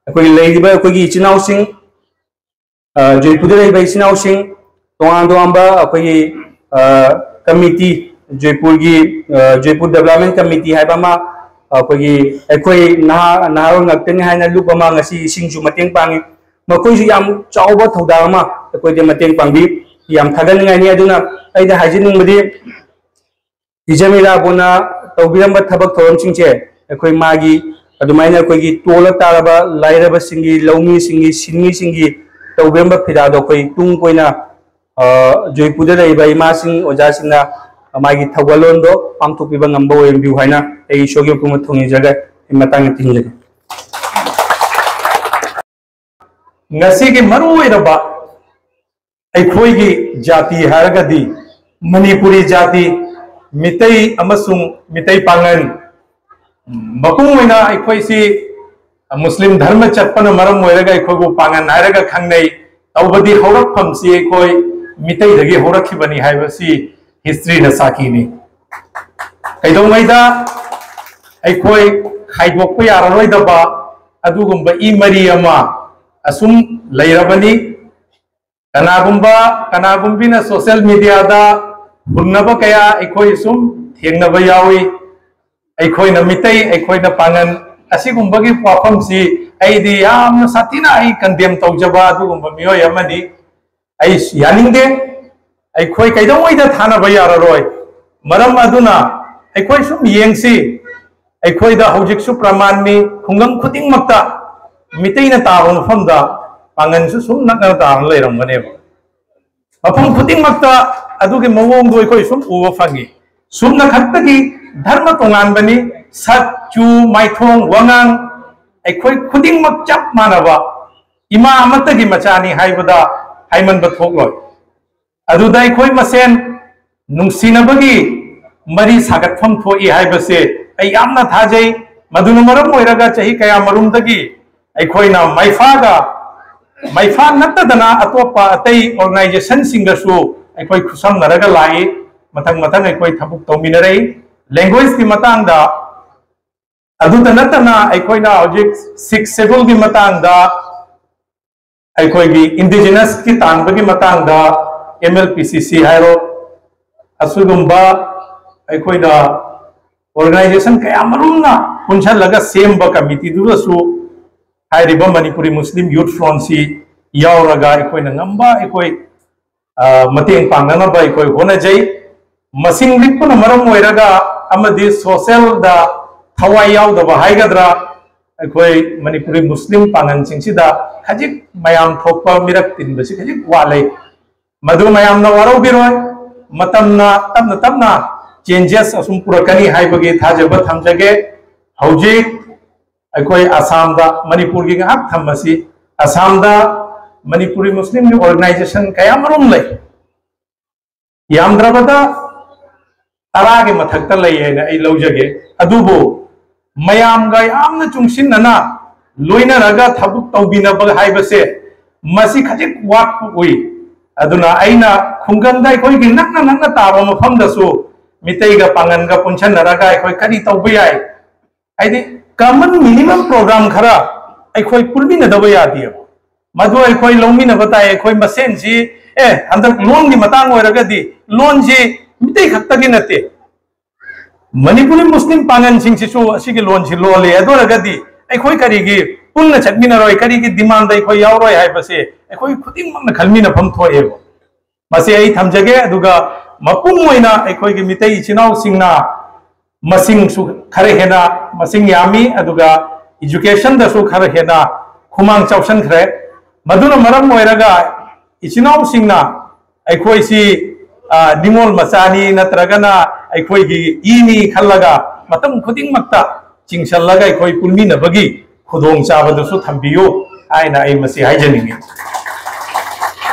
ꯑꯩꯈꯣꯏꯒꯤ ꯂꯩꯔꯤꯕ ꯑꯩꯈꯣꯏꯒꯤ ꯏꯆꯤꯟ ꯏꯅꯥꯎꯁꯤꯡ, ꯑ, ꯖꯣꯏꯄꯨꯔꯗ ꯂꯩꯔꯤꯕ ꯏꯆꯤꯟ ꯏꯅꯥꯎꯁꯤꯡ, ꯇꯣꯉꯥꯟ ꯇꯣꯉꯥꯟꯕ ꯑꯩꯈꯣꯏꯒꯤ, ꯑ, ꯀꯃꯤꯇꯤ, ꯖꯣꯏꯄꯨꯔꯒꯤ, ꯑ, ꯖꯣꯏꯄꯨꯔ ꯗꯦꯕꯂꯞꯃꯦꯟ ꯀꯃꯤꯇꯤ ꯍꯥꯏꯕ ꯑꯃ, ꯑꯩꯈꯣꯏꯒꯤ ꯑꯩꯈꯣꯏ ꯅꯍꯥ ꯅꯍꯥꯔꯣꯜ ꯉꯥꯛꯇꯅꯤ ꯍꯥꯏꯅ ꯂꯨꯞ ꯑꯃ ꯉꯁꯤ ꯏꯁꯤꯡꯁꯨ ꯃꯇꯦꯡ ꯄꯥꯡꯉꯤ꯫ ꯃꯈꯣꯏꯁꯨ ꯌꯥꯝ ꯆꯥꯎꯕ ꯊꯧꯗꯥꯡ ꯑꯃ ꯑꯩꯈꯣꯏꯗ ꯃꯇꯦꯡ ꯄꯥꯡꯕꯤ, ꯌꯥꯝ ꯊꯥꯒꯠꯅꯤꯡꯉꯥꯏꯅꯤ꯫ ꯑꯗꯨꯅ ꯑꯩꯅ ꯍꯥꯏꯖꯅꯤꯡꯕꯗꯤ, ꯏꯖꯃꯤꯔꯥꯕꯨꯅ ꯇꯧꯕꯤꯔꯝꯕ ꯊꯕꯛ ꯊꯧꯔꯝꯁꯤꯡꯁꯦ ꯑꯩꯈꯣꯏ ꯃꯥꯒꯤ ꯑꯗꯨꯃꯥꯏꯅ ꯑꯩꯈꯣꯏꯒꯤ ꯇꯣꯜꯂ ꯇꯥꯔꯕ ꯂꯥꯏꯔꯕꯁꯤꯡꯒꯤ, ꯂꯧꯃꯤꯁꯤꯡꯒꯤ, ꯁꯤꯟꯃꯤꯁꯤꯡꯒꯤ ꯇꯧꯕꯤꯔꯝꯕ ꯐꯤꯗꯥꯗꯣ ꯑꯩꯈꯣꯏ ꯇꯨꯡ ꯀꯣꯏꯅ, ꯑ, ꯖꯣꯏꯄꯨꯔꯗ ꯂꯩꯔꯤꯕ ꯏꯃꯥꯁꯤꯡ, ꯑꯣꯖꯥꯁꯤꯡꯅ ꯃꯥꯒꯤ ꯊꯧꯒꯜꯂꯣꯟꯗꯣ ꯄꯥꯡꯊꯣꯛꯄꯤꯕ ꯉꯝꯕ ꯑꯣꯏꯍꯟꯕꯤꯌꯨ ꯍꯥꯏꯅ ꯑꯩ ꯏꯁꯣꯔꯒꯤ ꯃꯐꯝꯗ ꯊꯧꯅꯤꯖꯔꯒ ꯑꯩ ꯃꯇꯥꯡ ꯑꯁꯤ ꯊꯝꯖꯒꯦ꯫ ꯉꯁꯤꯒꯤ ꯃꯔꯨꯑꯣꯏꯔꯕ ꯑꯩꯈꯣꯏꯒꯤ ꯖꯥꯇꯤ ꯍꯥꯏꯔꯒꯗꯤ ꯃꯅꯤꯄꯨꯔꯤ ꯖꯥꯇꯤ, ꯃꯤꯇꯩ ꯑꯃꯁꯨꯡ ꯃꯤꯇꯩ ꯄꯥꯉꯜ, ꯃꯄꯨꯡ ꯑꯣꯏꯅ ꯑꯩꯈꯣꯏꯁꯤ ꯃꯨꯁꯂꯤꯝ ꯙꯔꯃ ꯆꯠꯄꯅ ꯃꯔꯝ ꯑꯣꯏꯔꯒ ꯑꯩꯈꯣꯏꯕꯨ ꯄꯥꯉꯜ ꯍꯥꯏꯔꯒ ꯈꯪꯅꯩ꯫ ꯇꯧꯕꯗꯤ ꯍꯧꯔꯛꯐꯝꯁꯤ ꯑꯩꯈꯣꯏ ꯃꯤꯇꯩꯗꯒꯤ ꯍꯧꯔꯛꯈꯤꯕꯅꯤ ꯍꯥꯏꯕꯁꯤ ꯍꯤꯁꯇ꯭ꯔꯤꯅ ꯁꯥꯈꯤꯅꯤ꯫ ꯀꯩꯗꯧꯉꯩꯗ ꯑꯩꯈꯣꯏ ꯈꯥꯏꯗꯣꯛꯄ ꯌꯥꯔꯔꯣꯏꯗꯕ ꯑꯗꯨꯒꯨꯝꯕ ꯏ ꯃꯔꯤ ꯑꯃ ꯑꯁꯨꯝ ꯂꯩꯔꯕꯅꯤ꯫ ꯀꯅꯥꯒꯨꯝꯕ, ꯀꯅꯥꯒꯨꯝꯕꯤꯅ ꯁꯣꯁꯤꯌꯦꯜ ꯃꯤꯗꯤꯌꯥꯗ ꯍꯨꯟꯅꯕ ꯀꯌꯥ ꯑꯩꯈꯣꯏ ꯁꯨꯝ ꯊꯦꯡꯅꯕ ꯌꯥꯎꯏ꯫ ꯑꯩꯈꯣꯏꯅ ꯃꯤꯇꯩ, ꯑꯩꯈꯣꯏꯅ ꯄꯥꯉꯜ, ꯑꯁꯤꯒꯨꯝꯕꯒꯤ ꯋꯥꯐꯝꯁꯤ ꯑꯩꯗꯤ ꯌꯥꯝꯅ ꯁꯥꯊꯤꯅ ꯑꯩ ꯀꯟꯗꯦꯝ ꯇꯧꯖꯕ ꯑꯗꯨꯒꯨꯝꯕ ꯃꯤꯑꯣꯏ ꯑꯃꯅꯤ꯫ ꯑꯩ ꯌꯥꯅꯤꯡꯗꯦ꯫ ꯑꯩꯈꯣꯏ ꯀꯩꯗꯧꯉꯩꯗ ꯊꯥꯅꯕ ꯌꯥꯔꯔꯣꯏ꯫ ꯃꯔꯝ ꯑꯗꯨꯅ ꯑꯩꯈꯣꯏ ꯁꯨꯝ ꯌꯦꯡꯁꯤ, ꯑꯩꯈꯣꯏꯗ ꯍꯧꯖꯤꯛꯁꯨ ꯄ꯭ꯔꯃꯥꯟꯅꯤ, ꯈꯨꯡꯒꯪ ꯈꯨꯗꯤꯡꯃꯛꯇ ꯃꯤꯇꯩꯅ ꯇꯥꯕ ꯃꯐꯝꯗ ꯄꯥꯡꯒꯟꯁꯨ ꯁꯨꯝ ꯅꯛꯅ ꯇꯥꯗꯨꯅ ꯂꯩꯔꯝꯒꯅꯦꯕ꯫ ꯃꯐꯝ ꯈꯨꯗꯤꯡꯃꯛꯇ ꯑꯗꯨꯒꯤ ꯃꯑꯣꯡꯗꯣ ꯑꯩꯈꯣꯏ ꯁꯨꯝ ꯎꯕ ꯐꯪꯉꯤ꯫ ꯁꯨꯝꯅ ꯈꯛꯇꯒꯤ ꯙꯔꯃ ꯇꯣꯉꯥꯟꯕꯅꯤ, ꯁꯛ, ꯆꯨ, ꯃꯥꯏꯊꯣꯡ, ꯋꯥꯉꯥꯡ, ꯑꯩꯈꯣꯏ ꯈꯨꯗꯤꯡꯃꯛ ꯆꯞ ꯃꯥꯟꯅꯕ ꯏꯃꯥ ꯑꯃꯠꯇꯒꯤ ꯃꯆꯥꯅꯤ ꯍꯥꯏꯕꯗ ꯍꯥꯏꯃꯟꯕ ꯊꯣꯛꯂꯣꯏ꯫ ꯑꯗꯨꯗ ꯑꯩꯈꯣꯏ ꯃꯁꯦꯟ ꯅꯨꯡꯁꯤꯅꯕꯒꯤ ꯃꯔꯤ ꯁꯥꯒꯠꯐꯝ ꯊꯣꯛꯏ ꯍꯥꯏꯕꯁꯦ ꯑꯩ ꯌꯥꯝꯅ ꯊꯥꯖꯩ꯫ ꯃꯗꯨꯅ ꯃꯔꯝ ꯑꯣꯏꯔꯒ ꯆꯍꯤ ꯀꯌꯥ ꯃꯔꯨꯝꯗꯒꯤ ꯑꯩꯈꯣꯏꯅ ꯃꯩꯐꯥꯒ, ꯃꯩꯐꯥ ꯅꯠꯇꯗꯅ ꯑꯇꯣꯞꯄ ꯑꯇꯩ ꯑꯣꯔꯒꯅꯥꯏꯖꯦꯁꯟꯁꯤꯡꯒꯁꯨ ꯑꯩꯈꯣꯏ ꯈꯨꯠꯁꯝꯅꯔꯒ ꯂꯥꯛꯏ꯫ ꯃꯊꯪ ꯃꯊꯪ ꯑꯩꯈꯣꯏ ꯊꯕꯛ ꯇꯧꯃꯤꯟꯅꯔꯛꯏ꯫ ꯂꯦꯡꯒ꯭ꯋꯦꯖꯀꯤ ꯃꯇꯥꯡꯗ, ꯑꯗꯨꯇ ꯅꯠꯇꯅ ꯑꯩꯈꯣꯏꯅ ꯍꯧꯖꯤꯛ ꯁꯤꯛꯁ ꯁꯦꯗꯨꯜꯒꯤ ꯃꯇꯥꯡꯗ ꯑꯩꯈꯣꯏꯒꯤ ꯏꯟꯗꯤꯖꯤꯅꯁꯀꯤ ꯇꯥꯟꯕꯒꯤ ꯃꯇꯥꯡꯗ ꯑꯦꯝ ꯑꯦꯜ ꯄꯤ ꯁꯤ ꯁꯤ ꯍꯥꯏꯔꯣ, ꯑꯁꯤꯒꯨꯝꯕ ꯑꯩꯈꯣꯏꯅ ꯑꯣꯔꯒꯅꯥꯏꯖꯦꯁꯟ ꯀꯌꯥ ꯃꯔꯨꯝꯅ ꯄꯨꯟꯁꯤꯜꯂꯒ ꯁꯦꯝꯕ ꯀꯃꯤꯇꯤꯗꯨꯗꯁꯨ ꯍꯥꯏꯔꯤꯕ ꯃꯅꯤꯄꯨꯔꯤ ꯃꯨꯁꯂꯤꯝ ꯌꯨꯠ ꯐ꯭ꯔꯣꯟꯁꯤ ꯌꯥꯎꯔꯒ ꯑꯩꯈꯣꯏꯅ ꯉꯝꯕ ꯑꯩꯈꯣꯏ ꯃꯇꯦꯡ ꯄꯥꯡꯅꯅꯕ ꯑꯩꯈꯣꯏ ꯍꯣꯠꯅꯖꯩ꯫ ꯃꯁꯤꯡ ꯂꯤꯛꯄꯅ ꯃꯔꯝ ꯑꯣꯏꯔꯒ ꯑꯃꯗꯤ ꯁꯣꯁꯦꯜꯗ ꯊꯋꯥꯏ ꯌꯥꯎꯗꯕ ꯍꯥꯏꯒꯗ꯭ꯔꯥ, ꯑꯩꯈꯣꯏ ꯃꯅꯤꯄꯨꯔꯤ ꯃꯨꯁꯂꯤꯝ ꯄꯥꯡꯒꯜꯁꯤꯡꯁꯤꯗ ꯈꯖꯤꯛ ꯃꯌꯥꯝ ꯊꯣꯛꯄ ꯃꯤꯔꯛ ꯇꯤꯟꯕꯁꯤ ꯈꯖꯤꯛ ꯋꯥꯠꯂꯤ꯫ ꯃꯗꯨ ꯃꯌꯥꯝꯅ ꯋꯥꯔꯧꯕꯤꯔꯣꯏ꯫ ꯃꯇꯝꯅ ꯇꯞꯅ ꯇꯞꯅ ꯆꯦꯟꯖꯦꯁ ꯑꯁꯨꯝ ꯄꯨꯔꯛꯀꯅꯤ ꯍꯥꯏꯕꯒꯤ ꯊꯥꯖꯕ ꯊꯝꯖꯒꯦ꯫ ꯍꯧꯖꯤꯛ ꯑꯩꯈꯣꯏ ꯑꯁꯥꯝꯗ, ꯃꯅꯤꯄꯨꯔꯒꯤ ꯉꯥꯏꯍꯥꯛ ꯊꯝꯃꯁꯤ, ꯑꯁꯥꯝꯗ ꯃꯅꯤꯄꯨꯔꯤ ꯃꯨꯁꯂꯤꯝꯒꯤ ꯑꯣꯔꯒꯅꯥꯏꯖꯦꯁꯟ ꯀꯌꯥ ꯃꯔꯨꯝ ꯂꯩ꯫ ꯌꯥꯝꯗ꯭ꯔꯕꯗ ꯇꯔꯥꯒꯤ ꯃꯊꯛꯇ ꯂꯩ ꯍꯥꯏꯅ ꯑꯩ ꯂꯧꯖꯒꯦ꯫ ꯑꯗꯨꯕꯨ ꯃꯌꯥꯝꯒ ꯌꯥꯝꯅ ꯆꯨꯡꯁꯤꯟꯅꯅ ꯂꯣꯏꯅꯔꯒ ꯊꯕꯛ ꯇꯧꯕꯤꯅꯕ ꯍꯥꯏꯕꯁꯦ ꯃꯁꯤ ꯈꯖꯤꯛ ꯋꯥꯠꯄ ꯎꯏ꯫ ꯑꯗꯨꯅ ꯑꯩꯅ ꯈꯨꯡꯒꯪꯗ ꯑꯩꯈꯣꯏꯒꯤ ꯅꯛꯅ ꯅꯛꯅ ꯇꯥꯕ ꯃꯐꯝꯗꯁꯨ ꯃꯤꯇꯩꯒ ꯄꯥꯡꯒꯟꯒ ꯄꯨꯟꯁꯤꯟꯅꯔꯒ ꯑꯩꯈꯣꯏ ꯀꯔꯤ ꯇꯧꯕ ꯌꯥꯏ? ꯍꯥꯏꯗꯤ ꯀꯃꯟ ꯃꯤꯅꯤꯃꯝ ꯄ꯭ꯔꯣꯒ꯭ꯔꯥꯝ ꯈꯔ ꯑꯩꯈꯣꯏ ꯄꯨꯟꯃꯤꯟꯅꯗꯕ ꯌꯥꯗꯦꯕ꯫ ꯃꯗꯨ ꯑꯩꯈꯣꯏ ꯂꯧꯃꯤꯟꯅꯕ ꯇꯥꯏ꯫ ꯑꯩꯈꯣꯏ ꯃꯁꯦꯟꯁꯤ, ꯑꯦ, ꯍꯟꯗꯛ ꯂꯣꯟꯒꯤ ꯃꯇꯥꯡ ꯑꯣꯏꯔꯒꯗꯤ ꯂꯣꯟꯁꯤ ꯃꯤꯇꯩ ꯈꯛꯇꯒꯤ ꯅꯠꯇꯦ, ꯃꯅꯤꯄꯨꯔꯤ ꯃꯨꯁꯂꯤꯝ ꯄꯥꯡꯒꯜꯁꯤꯡꯁꯤꯁꯨ ꯑꯁꯤꯒꯤ ꯂꯣꯟꯁꯤ ꯂꯣꯜꯂꯤ꯫ ꯑꯗꯨ ꯑꯣꯏꯔꯒꯗꯤ ꯑꯩꯈꯣꯏ ꯀꯔꯤꯒꯤ ꯄꯨꯟꯅ ꯆꯠꯃꯤꯟꯅꯔꯣꯏ, ꯀꯔꯤꯒꯤ ꯗꯤꯃꯥꯟꯗ ꯑꯩꯈꯣꯏ ꯌꯥꯎꯔꯣꯏ ꯍꯥꯏꯕꯁꯦ ꯑꯩꯈꯣꯏ ꯈꯨꯗꯤꯡꯃꯛꯅ ꯈꯟꯃꯤꯟꯅꯐꯝ ꯊꯣꯛꯑꯦꯕ꯫ ꯃꯁꯤ ꯑꯩ ꯊꯝꯖꯒꯦ꯫ ꯑꯗꯨꯒ ꯃꯄꯨꯡ ꯑꯣꯏꯅ ꯑꯩꯈꯣꯏꯒꯤ ꯃꯤꯇꯩ ꯏꯆꯤꯟ ꯏꯅꯥꯎꯁꯤꯡꯅ ꯃꯁꯤꯡꯁꯨ ꯈꯔ ꯍꯦꯟꯅ ꯃꯁꯤꯡ ꯌꯥꯝꯃꯤ, ꯑꯗꯨꯒ ꯏꯖꯨꯀꯦꯁꯟꯗꯁꯨ ꯈꯔ ꯍꯦꯟꯅ ꯈꯨꯃꯥꯡ ꯆꯥꯎꯁꯟꯈ꯭ꯔꯦ꯫ ꯃꯗꯨꯅ ꯃꯔꯝ ꯑꯣꯏꯔꯒ ꯏꯆꯤꯟ ꯏꯅꯥꯎꯁꯤꯡꯅ ꯑꯩꯈꯣꯏꯁꯤ, ꯑ, ꯅꯤꯉꯣꯜ ꯃꯆꯥꯅꯤ ꯅꯠꯇ꯭ꯔꯒꯅ ꯑꯩꯈꯣꯏꯒꯤ ꯏꯅꯤ ꯈꯜꯂꯒ ꯃꯇꯝ ꯈꯨꯗꯤꯡꯃꯛꯇ ꯆꯤꯡꯁꯤꯜꯂꯒ ꯑꯩꯈꯣꯏ ꯄꯨꯟꯃꯤꯟꯅꯕꯒꯤ ꯈꯨꯗꯣꯡꯆꯥꯕꯗꯨꯁꯨ ꯊꯝꯕꯤꯌꯨ ꯍꯥꯏꯅ ꯑꯩ ꯃꯁꯤ ꯍꯥꯏꯖꯅꯤꯡꯉꯤ꯫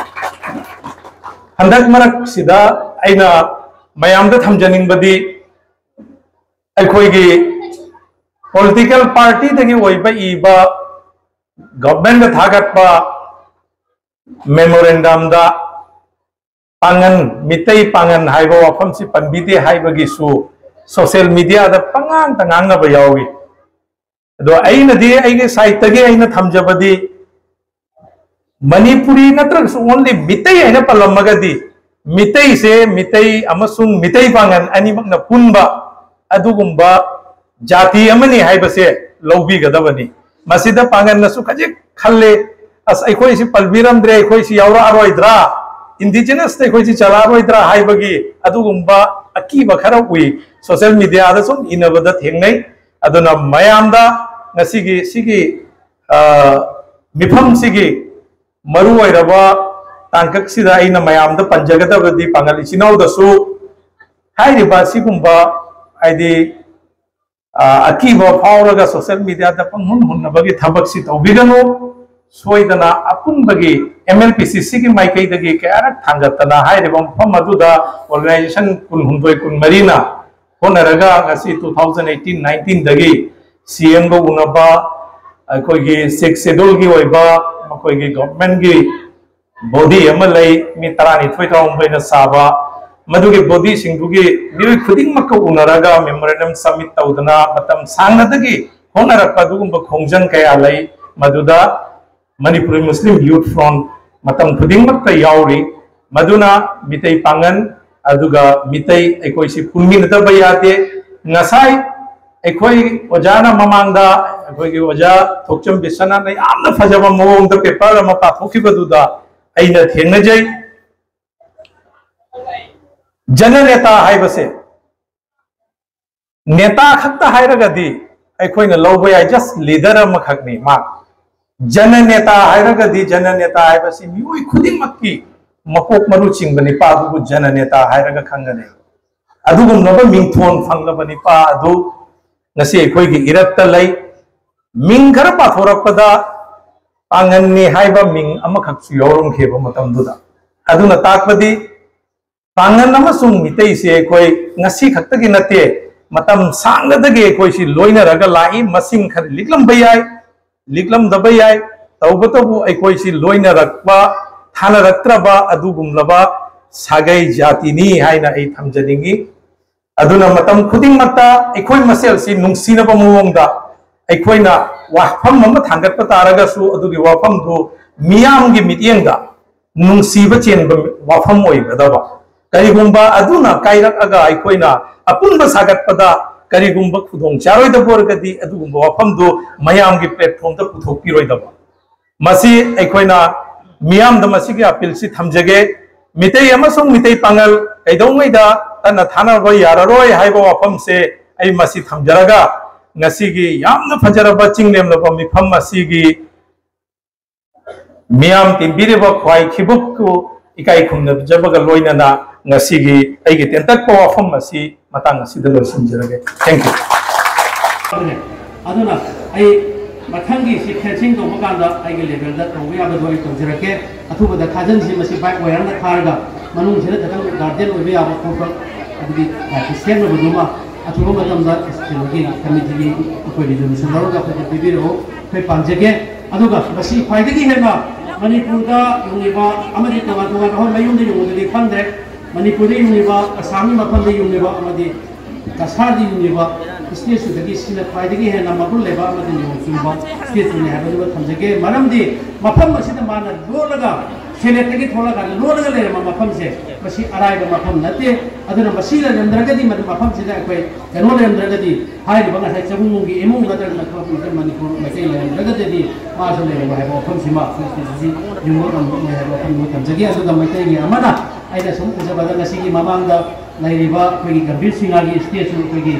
ꯍꯟꯗꯛ ꯃꯔꯛꯁꯤꯗ ꯑꯩꯅ ꯃꯌꯥꯝꯗ ꯊꯝꯖꯅꯤꯡꯕꯗꯤ, ꯑꯩꯈꯣꯏꯒꯤ ꯄꯣꯂꯤꯇꯤꯀꯦꯜ ꯄꯥꯔꯇꯤꯗꯒꯤ ꯑꯣꯏꯕ ꯏꯕ, ꯒꯚꯔꯟꯃꯦꯟꯗ ꯊꯥꯒꯠꯄ ꯃꯦꯃꯣꯔꯦꯟꯗꯝꯗ ꯄꯥꯡꯒꯟ, ꯃꯤꯇꯩ ꯄꯥꯡꯒꯟ ꯍꯥꯏꯕ ꯋꯥꯐꯝꯁꯤ ꯄꯟꯕꯤꯗꯦ ꯍꯥꯏꯕꯒꯤꯁꯨ ꯁꯣꯁꯤꯌꯦꯜ ꯃꯤꯗꯤꯌꯥꯗ ꯄꯉꯥꯡꯗ ꯉꯥꯡꯅꯕ ꯌꯥꯎꯏ꯫ ꯑꯗꯣ ꯑꯩꯅꯗꯤ ꯑꯩꯒꯤ ꯁꯥꯏꯠꯇꯒꯤ ꯑꯩꯅ ꯊꯝꯖꯕꯗꯤ, ꯃꯅꯤꯄꯨꯔꯤ ꯅꯠꯇ꯭ꯔꯒꯁꯨ ꯑꯣꯟꯂꯤ ꯃꯤꯇꯩ ꯍꯥꯏꯅ ꯄꯜꯂꯝꯃꯒꯗꯤ, ꯃꯤꯇꯩꯁꯦ ꯃꯤꯇꯩ ꯑꯃꯁꯨꯡ ꯃꯤꯇꯩ ꯄꯥꯡꯒꯜ ꯑꯅꯤꯃꯛꯅ ꯄꯨꯟꯕ ꯑꯗꯨꯒꯨꯝꯕ ꯖꯥꯇꯤ ꯑꯃꯅꯤ ꯍꯥꯏꯕꯁꯦ ꯂꯧꯕꯤꯒꯗꯕꯅꯤ꯫ ꯃꯁꯤꯗ ꯄꯥꯡꯒꯜꯅꯁꯨ ꯈꯖꯤꯛ ꯈꯜꯂꯦ, "ꯑꯁ, ꯑꯩꯈꯣꯏꯁꯤ ꯄꯜꯕꯤꯔꯝꯗ꯭ꯔꯦ, ꯑꯩꯈꯣꯏꯁꯤ ꯌꯥꯎꯔꯛꯑꯔꯣꯏꯗ꯭ꯔꯥ, ꯏꯟꯗꯤꯖꯤꯅꯁꯇ ꯑꯩꯈꯣꯏꯁꯤ ꯆꯠꯂꯛꯑꯔꯣꯏꯗ꯭ꯔꯥ" ꯍꯥꯏꯕꯒꯤ ꯑꯗꯨꯒꯨꯝꯕ ꯑꯀꯤꯕ ꯈꯔ ꯎꯏ꯫ ꯁꯣꯁꯦꯜ ꯃꯤꯗꯤꯌꯥꯗ ꯁꯨꯝ ꯏꯅꯕꯗ ꯊꯦꯡꯅꯩ꯫ ꯑꯗꯨꯅ ꯃꯌꯥꯝꯗ ꯉꯁꯤꯒꯤ ꯁꯤꯒꯤ, ꯑ, ꯃꯤꯐꯝꯁꯤꯒꯤ ꯃꯔꯨ ꯑꯣꯏꯔꯕ ꯇꯥꯡꯀꯛꯁꯤꯗ ꯑꯩꯅ ꯃꯌꯥꯝꯗ ꯄꯟꯖꯒꯗꯕꯗꯤ ꯄꯥꯡꯒꯜ ꯏꯆꯤꯟ ꯏꯅꯥꯎꯗꯁꯨ ꯍꯥꯏꯔꯤꯕ ꯑꯁꯤꯒꯨꯝꯕ, ꯍꯥꯏꯗꯤ, ꯑ, ꯑꯀꯤꯕ ꯐꯥꯎꯔꯒ ꯁꯣꯁꯦꯜ ꯃꯤꯗꯤꯌꯥꯗ ꯄꯪꯍꯨꯟ ꯍꯨꯟꯅꯕꯒꯤ ꯊꯕꯛꯁꯤ ꯇꯧꯕꯤꯒꯅꯨ꯫ ꯁꯣꯏꯗꯅ ꯑꯄꯨꯟꯕꯒꯤ ꯑꯦꯝ ꯑꯦꯜ ꯄꯤ ꯁꯤ ꯁꯤꯒꯤ ꯃꯥꯏꯀꯩꯗꯒꯤ ꯀꯌꯥꯔꯛ ꯊꯥꯡꯒꯠꯇꯅ ꯍꯥꯏꯔꯤꯕ ꯃꯐꯝ ꯑꯗꯨꯗ ꯑꯣꯔꯒꯅꯥꯏꯖꯦꯁꯟ ꯀꯨꯟꯍꯨꯝꯗꯣꯏ, ꯀꯨꯟꯃꯔꯤꯅ ꯍꯣꯠꯅꯔꯒ ꯉꯁꯤ two thousand eighteen nineteenꯗꯒꯤ ꯁꯤ ꯑꯦꯝꯒ ꯎꯅꯕ, ꯑꯩꯈꯣꯏꯒꯤ ꯁꯤꯛꯁ ꯁꯦꯗꯨꯜꯒꯤ ꯑꯣꯏꯕ ꯃꯈꯣꯏꯒꯤ ꯒꯚꯔꯟꯃꯦꯟꯠꯀꯤ ꯕꯣꯗꯤ ꯑꯃ ꯂꯩ, ꯃꯤ ꯇꯔꯥꯅꯤꯊꯣꯏ ꯇꯔꯥꯍꯨꯝꯗꯣꯏꯅ ꯁꯥꯕ꯫ ꯃꯗꯨꯒꯤ ꯕꯣꯗꯤꯁꯤꯡꯗꯨꯒꯤ ꯃꯤꯑꯣꯏ ꯈꯨꯗꯤꯡꯃꯛꯀ ꯎꯅꯔꯒ ꯃꯦꯃꯣꯔꯦꯟꯗꯝ ꯁꯕꯃꯤꯠ ꯇꯧꯗꯅ ꯃꯇꯝ ꯁꯥꯡꯅꯗꯒꯤ ꯍꯣꯠꯅꯔꯛꯄ ꯑꯗꯨꯒꯨꯝꯕ ꯈꯣꯡꯖꯪ ꯀꯌꯥ ꯂꯩ꯫ ꯃꯗꯨꯗ ꯃꯅꯤꯄꯨꯔꯤ ꯃꯨꯁꯂꯤꯝ ꯌꯨꯠ ꯐ꯭ꯔꯣꯟꯠ ꯃꯇꯝ ꯈꯨꯗꯤꯡꯃꯛꯇ ꯌꯥꯎꯔꯤ꯫ ꯃꯗꯨꯅ ꯃꯤꯇꯩ ꯄꯥꯡꯒꯜ ꯑꯗꯨꯒ ꯃꯤꯇꯩ ꯑꯩꯈꯣꯏꯁꯤ ꯄꯨꯟꯃꯤꯟꯅꯗꯕ ꯌꯥꯗꯦ꯫ ꯉꯁꯥꯏ ꯑꯩꯈꯣꯏ ꯑꯣꯖꯥꯅ ꯃꯃꯥꯡꯗ, ꯑꯩꯈꯣꯏꯒꯤ ꯑꯣꯖꯥ ꯊꯣꯛꯆꯝ ꯕꯤꯁ꯭ꯋꯥꯅꯥꯊꯅ ꯌꯥꯝꯅ ꯐꯖꯕ ꯃꯑꯣꯡꯗ ꯄꯦꯄꯔ ꯑꯃ ꯄꯥꯊꯣꯛꯈꯤꯕꯗꯨꯗ ꯑꯩꯅ ꯊꯦꯡꯅꯖꯩ꯫ ꯖꯅꯅꯦꯇꯥ ꯍꯥꯏꯕꯁꯦ ꯅꯦꯇꯥ ꯈꯛꯇ ꯍꯥꯏꯔꯒꯗꯤ ꯑꯩꯈꯣꯏꯅ ꯂꯧꯕ ꯌꯥꯏ, ꯖꯁ ꯂꯤꯗꯔ ꯑꯃꯈꯛꯅꯤ ꯃꯥ꯫ ꯖꯅꯅꯦꯇꯥ ꯍꯥꯏꯔꯒꯗꯤ, ꯖꯅꯅꯦꯇꯥ ꯍꯥꯏꯕꯁꯤ ꯃꯤꯑꯣꯏ ꯈꯨꯗꯤꯡꯃꯛꯀꯤ ꯃꯀꯣꯛ ꯃꯔꯨ ꯆꯤꯡꯕ ꯅꯤꯄꯥ ꯑꯗꯨꯕꯨ ꯖꯅꯅꯦꯇꯥ ꯍꯥꯏꯔꯒ ꯈꯪꯒꯅꯤ꯫ ꯑꯗꯨꯒꯨꯝꯂꯕ ꯃꯤꯡꯊꯣꯟ ꯐꯪꯂꯕ ꯅꯤꯄꯥ ꯑꯗꯨ ꯉꯁꯤ ꯑꯩꯈꯣꯏꯒꯤ ꯏꯔꯛꯇ ꯂꯩ꯫ ꯃꯤꯡ ꯈꯔ ꯄꯥꯊꯣꯔꯛꯄꯗ ꯄꯥꯡꯒꯟꯅꯤ ꯍꯥꯏꯕ ꯃꯤꯡ ꯑꯃꯈꯛꯁꯨ ꯌꯥꯎꯔꯝꯈꯤꯕ ꯃꯇꯝꯗꯨꯗ꯫ ꯑꯗꯨꯅ ꯇꯥꯛꯄꯗꯤ ꯄꯥꯡꯒꯟ ꯑꯃꯁꯨꯡ ꯃꯤꯇꯩꯁꯦ ꯑꯩꯈꯣꯏ ꯉꯁꯤ ꯈꯛꯇꯒꯤ ꯅꯠꯇꯦ, ꯃꯇꯝ ꯁꯥꯡꯅꯗꯒꯤ ꯑꯩꯈꯣꯏꯁꯤ ꯂꯣꯏꯅꯔꯒ ꯂꯥꯛꯏ꯫ ꯃꯁꯤꯡ ꯈꯔ ꯂꯤꯛꯂꯝꯕ ꯌꯥꯏ, ꯂꯤꯛꯂꯝꯗꯕ ꯌꯥꯏ, ꯇꯧꯕꯇꯕꯨ ꯑꯩꯈꯣꯏꯁꯤ ꯂꯣꯏꯅꯔꯛꯄ, ꯊꯥꯅꯔꯛꯇ꯭ꯔꯕ ꯑꯗꯨꯒꯨꯝꯂꯕ ꯁꯥꯒꯩ ꯖꯥꯇꯤꯅꯤ ꯍꯥꯏꯅ ꯑꯩ ꯊꯝꯖꯅꯤꯡꯏ꯫ ꯑꯗꯨꯅ ꯃꯇꯝ ꯈꯨꯗꯤꯡꯃꯛꯇ ꯑꯩꯈꯣꯏ ꯃꯁꯦꯜꯁꯤ ꯅꯨꯡꯁꯤꯅꯕ ꯃꯑꯣꯡꯗ ꯑꯩꯈꯣꯏꯅ ꯋꯥꯐꯝ ꯑꯃ ꯊꯥꯡꯒꯠꯄ ꯇꯥꯔꯒꯁꯨ ꯑꯗꯨꯒꯤ ꯋꯥꯐꯝꯗꯨ ꯃꯤꯌꯥꯝꯒꯤ ꯃꯤꯠꯌꯦꯡꯗ ꯅꯨꯡꯁꯤꯕ ꯆꯦꯟꯕ ꯋꯥꯐꯝ ꯑꯣꯏꯒꯗꯕ, ꯀꯔꯤꯒꯨꯝꯕ ꯑꯗꯨꯅ ꯀꯥꯏꯔꯛꯑꯒ ꯑꯩꯈꯣꯏꯅ ꯑꯄꯨꯟꯕ ꯁꯥꯒꯠꯄꯗ ꯀꯔꯤꯒꯨꯝꯕ ꯈꯨꯗꯣꯡ ꯆꯥꯔꯣꯏꯗꯕ ꯑꯣꯏꯔꯒꯗꯤ ꯑꯗꯨꯒꯨꯝꯕ ꯋꯥꯐꯝꯗꯨ ꯃꯌꯥꯝꯒꯤ platformꯗ ꯄꯨꯊꯣꯛꯄꯤꯔꯣꯏꯗꯕ꯫ ꯃꯁꯤ ꯑꯩꯈꯣꯏꯅ ꯃꯤꯌꯥꯝꯗ ꯃꯁꯤꯒꯤ appealꯁꯤ ꯊꯝꯖꯒꯦ꯫ ꯃꯤꯇꯩ ꯑꯃꯁꯨꯡ ꯃꯤꯇꯩ ꯄꯥꯉꯜ ꯀꯩꯗꯧꯉꯩꯗ ꯇꯠꯅ ꯊꯥꯅꯕ ꯌꯥꯔꯔꯣꯏ ꯍꯥꯏꯕ ꯋꯥꯐꯝꯁꯦ ꯑꯩ ꯃꯁꯤ ꯊꯝꯖꯔꯒ, ꯉꯁꯤꯒꯤ ꯌꯥꯝꯅ ꯐꯖꯔꯕ ꯆꯤꯡꯂꯦꯝꯂꯕ ꯃꯤꯐꯝ ꯑꯁꯤꯒꯤ ꯃꯤꯌꯥꯝ ꯇꯤꯟꯕꯤꯔꯤꯕ ꯈ꯭ꯋꯥꯏ ꯈꯤꯕꯨꯛꯄꯨ ꯏꯀꯥꯏ ꯈꯨꯝꯅꯖꯕꯒ ꯂꯣꯏꯅꯅ ꯉꯁꯤꯒꯤ ꯑꯩꯒꯤ ꯇꯦꯟꯇꯛꯄ ꯋꯥꯐꯝ ꯑꯁꯤ ꯃꯇꯥꯡ ꯑꯁꯤꯗ ꯂꯣꯏꯁꯤꯟꯖꯔꯒꯦ꯫ Thank you꯫ ꯑꯗꯨꯅ ꯑꯩ ꯃꯊꯪꯒꯤ ꯁꯤ fencing ꯇꯧꯕ ꯀꯥꯟꯗ ꯑꯩꯒꯤ levelꯗ ꯇꯧꯕ ꯌꯥꯕꯗꯣ ꯑꯩ ꯇꯧꯖꯔꯛꯀꯦ꯫ ꯑꯊꯨꯕꯗ ꯈꯥꯖꯟꯁꯤ ꯃꯁꯤ barbed wireꯅ ꯈꯥꯔꯒ ꯃꯅꯨꯡꯁꯤꯗ ꯈꯤꯇꯪ garden ꯑꯣꯏꯕ ꯌꯥꯕ ꯈꯣꯠꯄ, ꯑꯗꯨꯒꯤ typeꯀꯤ ꯁꯦꯝꯅꯕꯗꯨꯃ ꯑꯊꯨꯕ ꯃꯇꯝꯗ ꯀꯩꯅꯣꯒꯤ committeeꯒꯤ ꯑꯩꯈꯣꯏ resolution ꯂꯧꯔꯒ ꯑꯩꯈꯣꯏꯗ ꯄꯤꯕꯤꯔꯛꯎ꯫ ꯑꯩꯈꯣꯏ ꯄꯥꯝꯖꯒꯦ꯫ ꯑꯗꯨꯒ ꯃꯁꯤ ꯈ꯭ꯋꯥꯏꯗꯒꯤ ꯍꯦꯟꯅ ꯃꯅꯤꯄꯨꯔꯗ ꯌꯨꯡꯉꯤꯕ ꯑꯃꯗꯤ ꯇꯣꯉꯥꯟ ꯇꯣꯉꯥꯟꯕ ꯍꯣꯏ ꯃꯌꯨꯝꯗ ꯌꯨꯡꯕꯗꯨꯗꯤ ꯈꯪꯗ꯭ꯔꯦ, ꯃꯅꯤꯄꯨꯔꯗ ꯌꯨꯡꯉꯤꯕ, ꯑꯁꯥꯝꯒꯤ ꯃꯐꯝꯗ ꯌꯨꯡꯉꯤꯕ ꯑꯃꯗꯤ ꯀꯁꯥꯔꯗ ꯌꯨꯡꯉꯤꯕ stateꯁꯤꯡꯗꯒꯤ ꯁꯤꯅ ꯈ꯭ꯋꯥꯏꯗꯒꯤ ꯍꯦꯟꯅ ꯃꯒꯨꯟ ꯂꯩꯕ ꯑꯃꯗꯤ ꯅꯤꯌꯣꯝ ꯆꯨꯝꯕ stateꯁꯤꯡꯅꯤ ꯍꯥꯏꯕꯗꯨꯃ ꯊꯝꯖꯒꯦ꯫ ꯃꯔꯝꯗꯤ ꯃꯐꯝ ꯑꯁꯤꯗ ꯃꯥꯅ ꯂꯣꯠꯂꯒ, ꯁꯦꯅꯦꯠꯇꯒꯤ ꯊꯣꯛꯂꯀꯥꯟꯗ ꯂꯣꯠꯂꯒ ꯂꯩꯔꯝꯕ ꯃꯐꯝꯁꯦ, ꯃꯁꯤ ꯑꯔꯥꯏꯕ ꯃꯐꯝ ꯅꯠꯇꯦ꯫ ꯑꯗꯨꯅ ꯃꯁꯤ ꯂꯩꯔꯝꯗ꯭ꯔꯒꯗꯤ, ꯃꯗꯨ ꯃꯐꯝꯁꯤꯗ ꯑꯩꯈꯣꯏ ꯀꯩꯅꯣ ꯂꯩꯔꯝꯗ꯭ꯔꯒꯗꯤ, ꯍꯥꯏꯔꯤꯕ ꯉꯁꯥꯏ ꯆꯍꯨꯝꯒꯤ ꯏꯃꯨꯡ ꯅꯠꯇ꯭ꯔꯒ ꯃꯅꯤꯄꯨꯔ ꯃꯩꯇꯩ ꯂꯩꯔꯝꯗ꯭ꯔꯒꯗꯤ ꯃꯥꯁꯨ ꯂꯩꯔꯝꯃꯣꯏ ꯍꯥꯏꯕ ꯋꯥꯐꯝꯁꯤꯃ ꯁꯤ ꯌꯨꯝꯕ ꯉꯝꯂꯣꯏ ꯍꯥꯏꯕ ꯋꯥꯐꯝꯗꯨ ꯊꯝꯖꯒꯦ꯫ ꯑꯗꯨꯒ ꯃꯩꯇꯩꯒꯤ ꯑꯃꯅ ꯑꯩꯅ ꯁꯨꯝ ꯎꯖꯕꯗ ꯉꯁꯤꯒꯤ ꯃꯃꯥꯡꯗ ꯂꯩꯔꯤꯕ ꯑꯩꯈꯣꯏꯒꯤ ꯒꯝꯚꯤꯔ ꯁꯤꯡꯍꯒꯤ stateꯁꯨ ꯑꯩꯈꯣꯏꯒꯤ,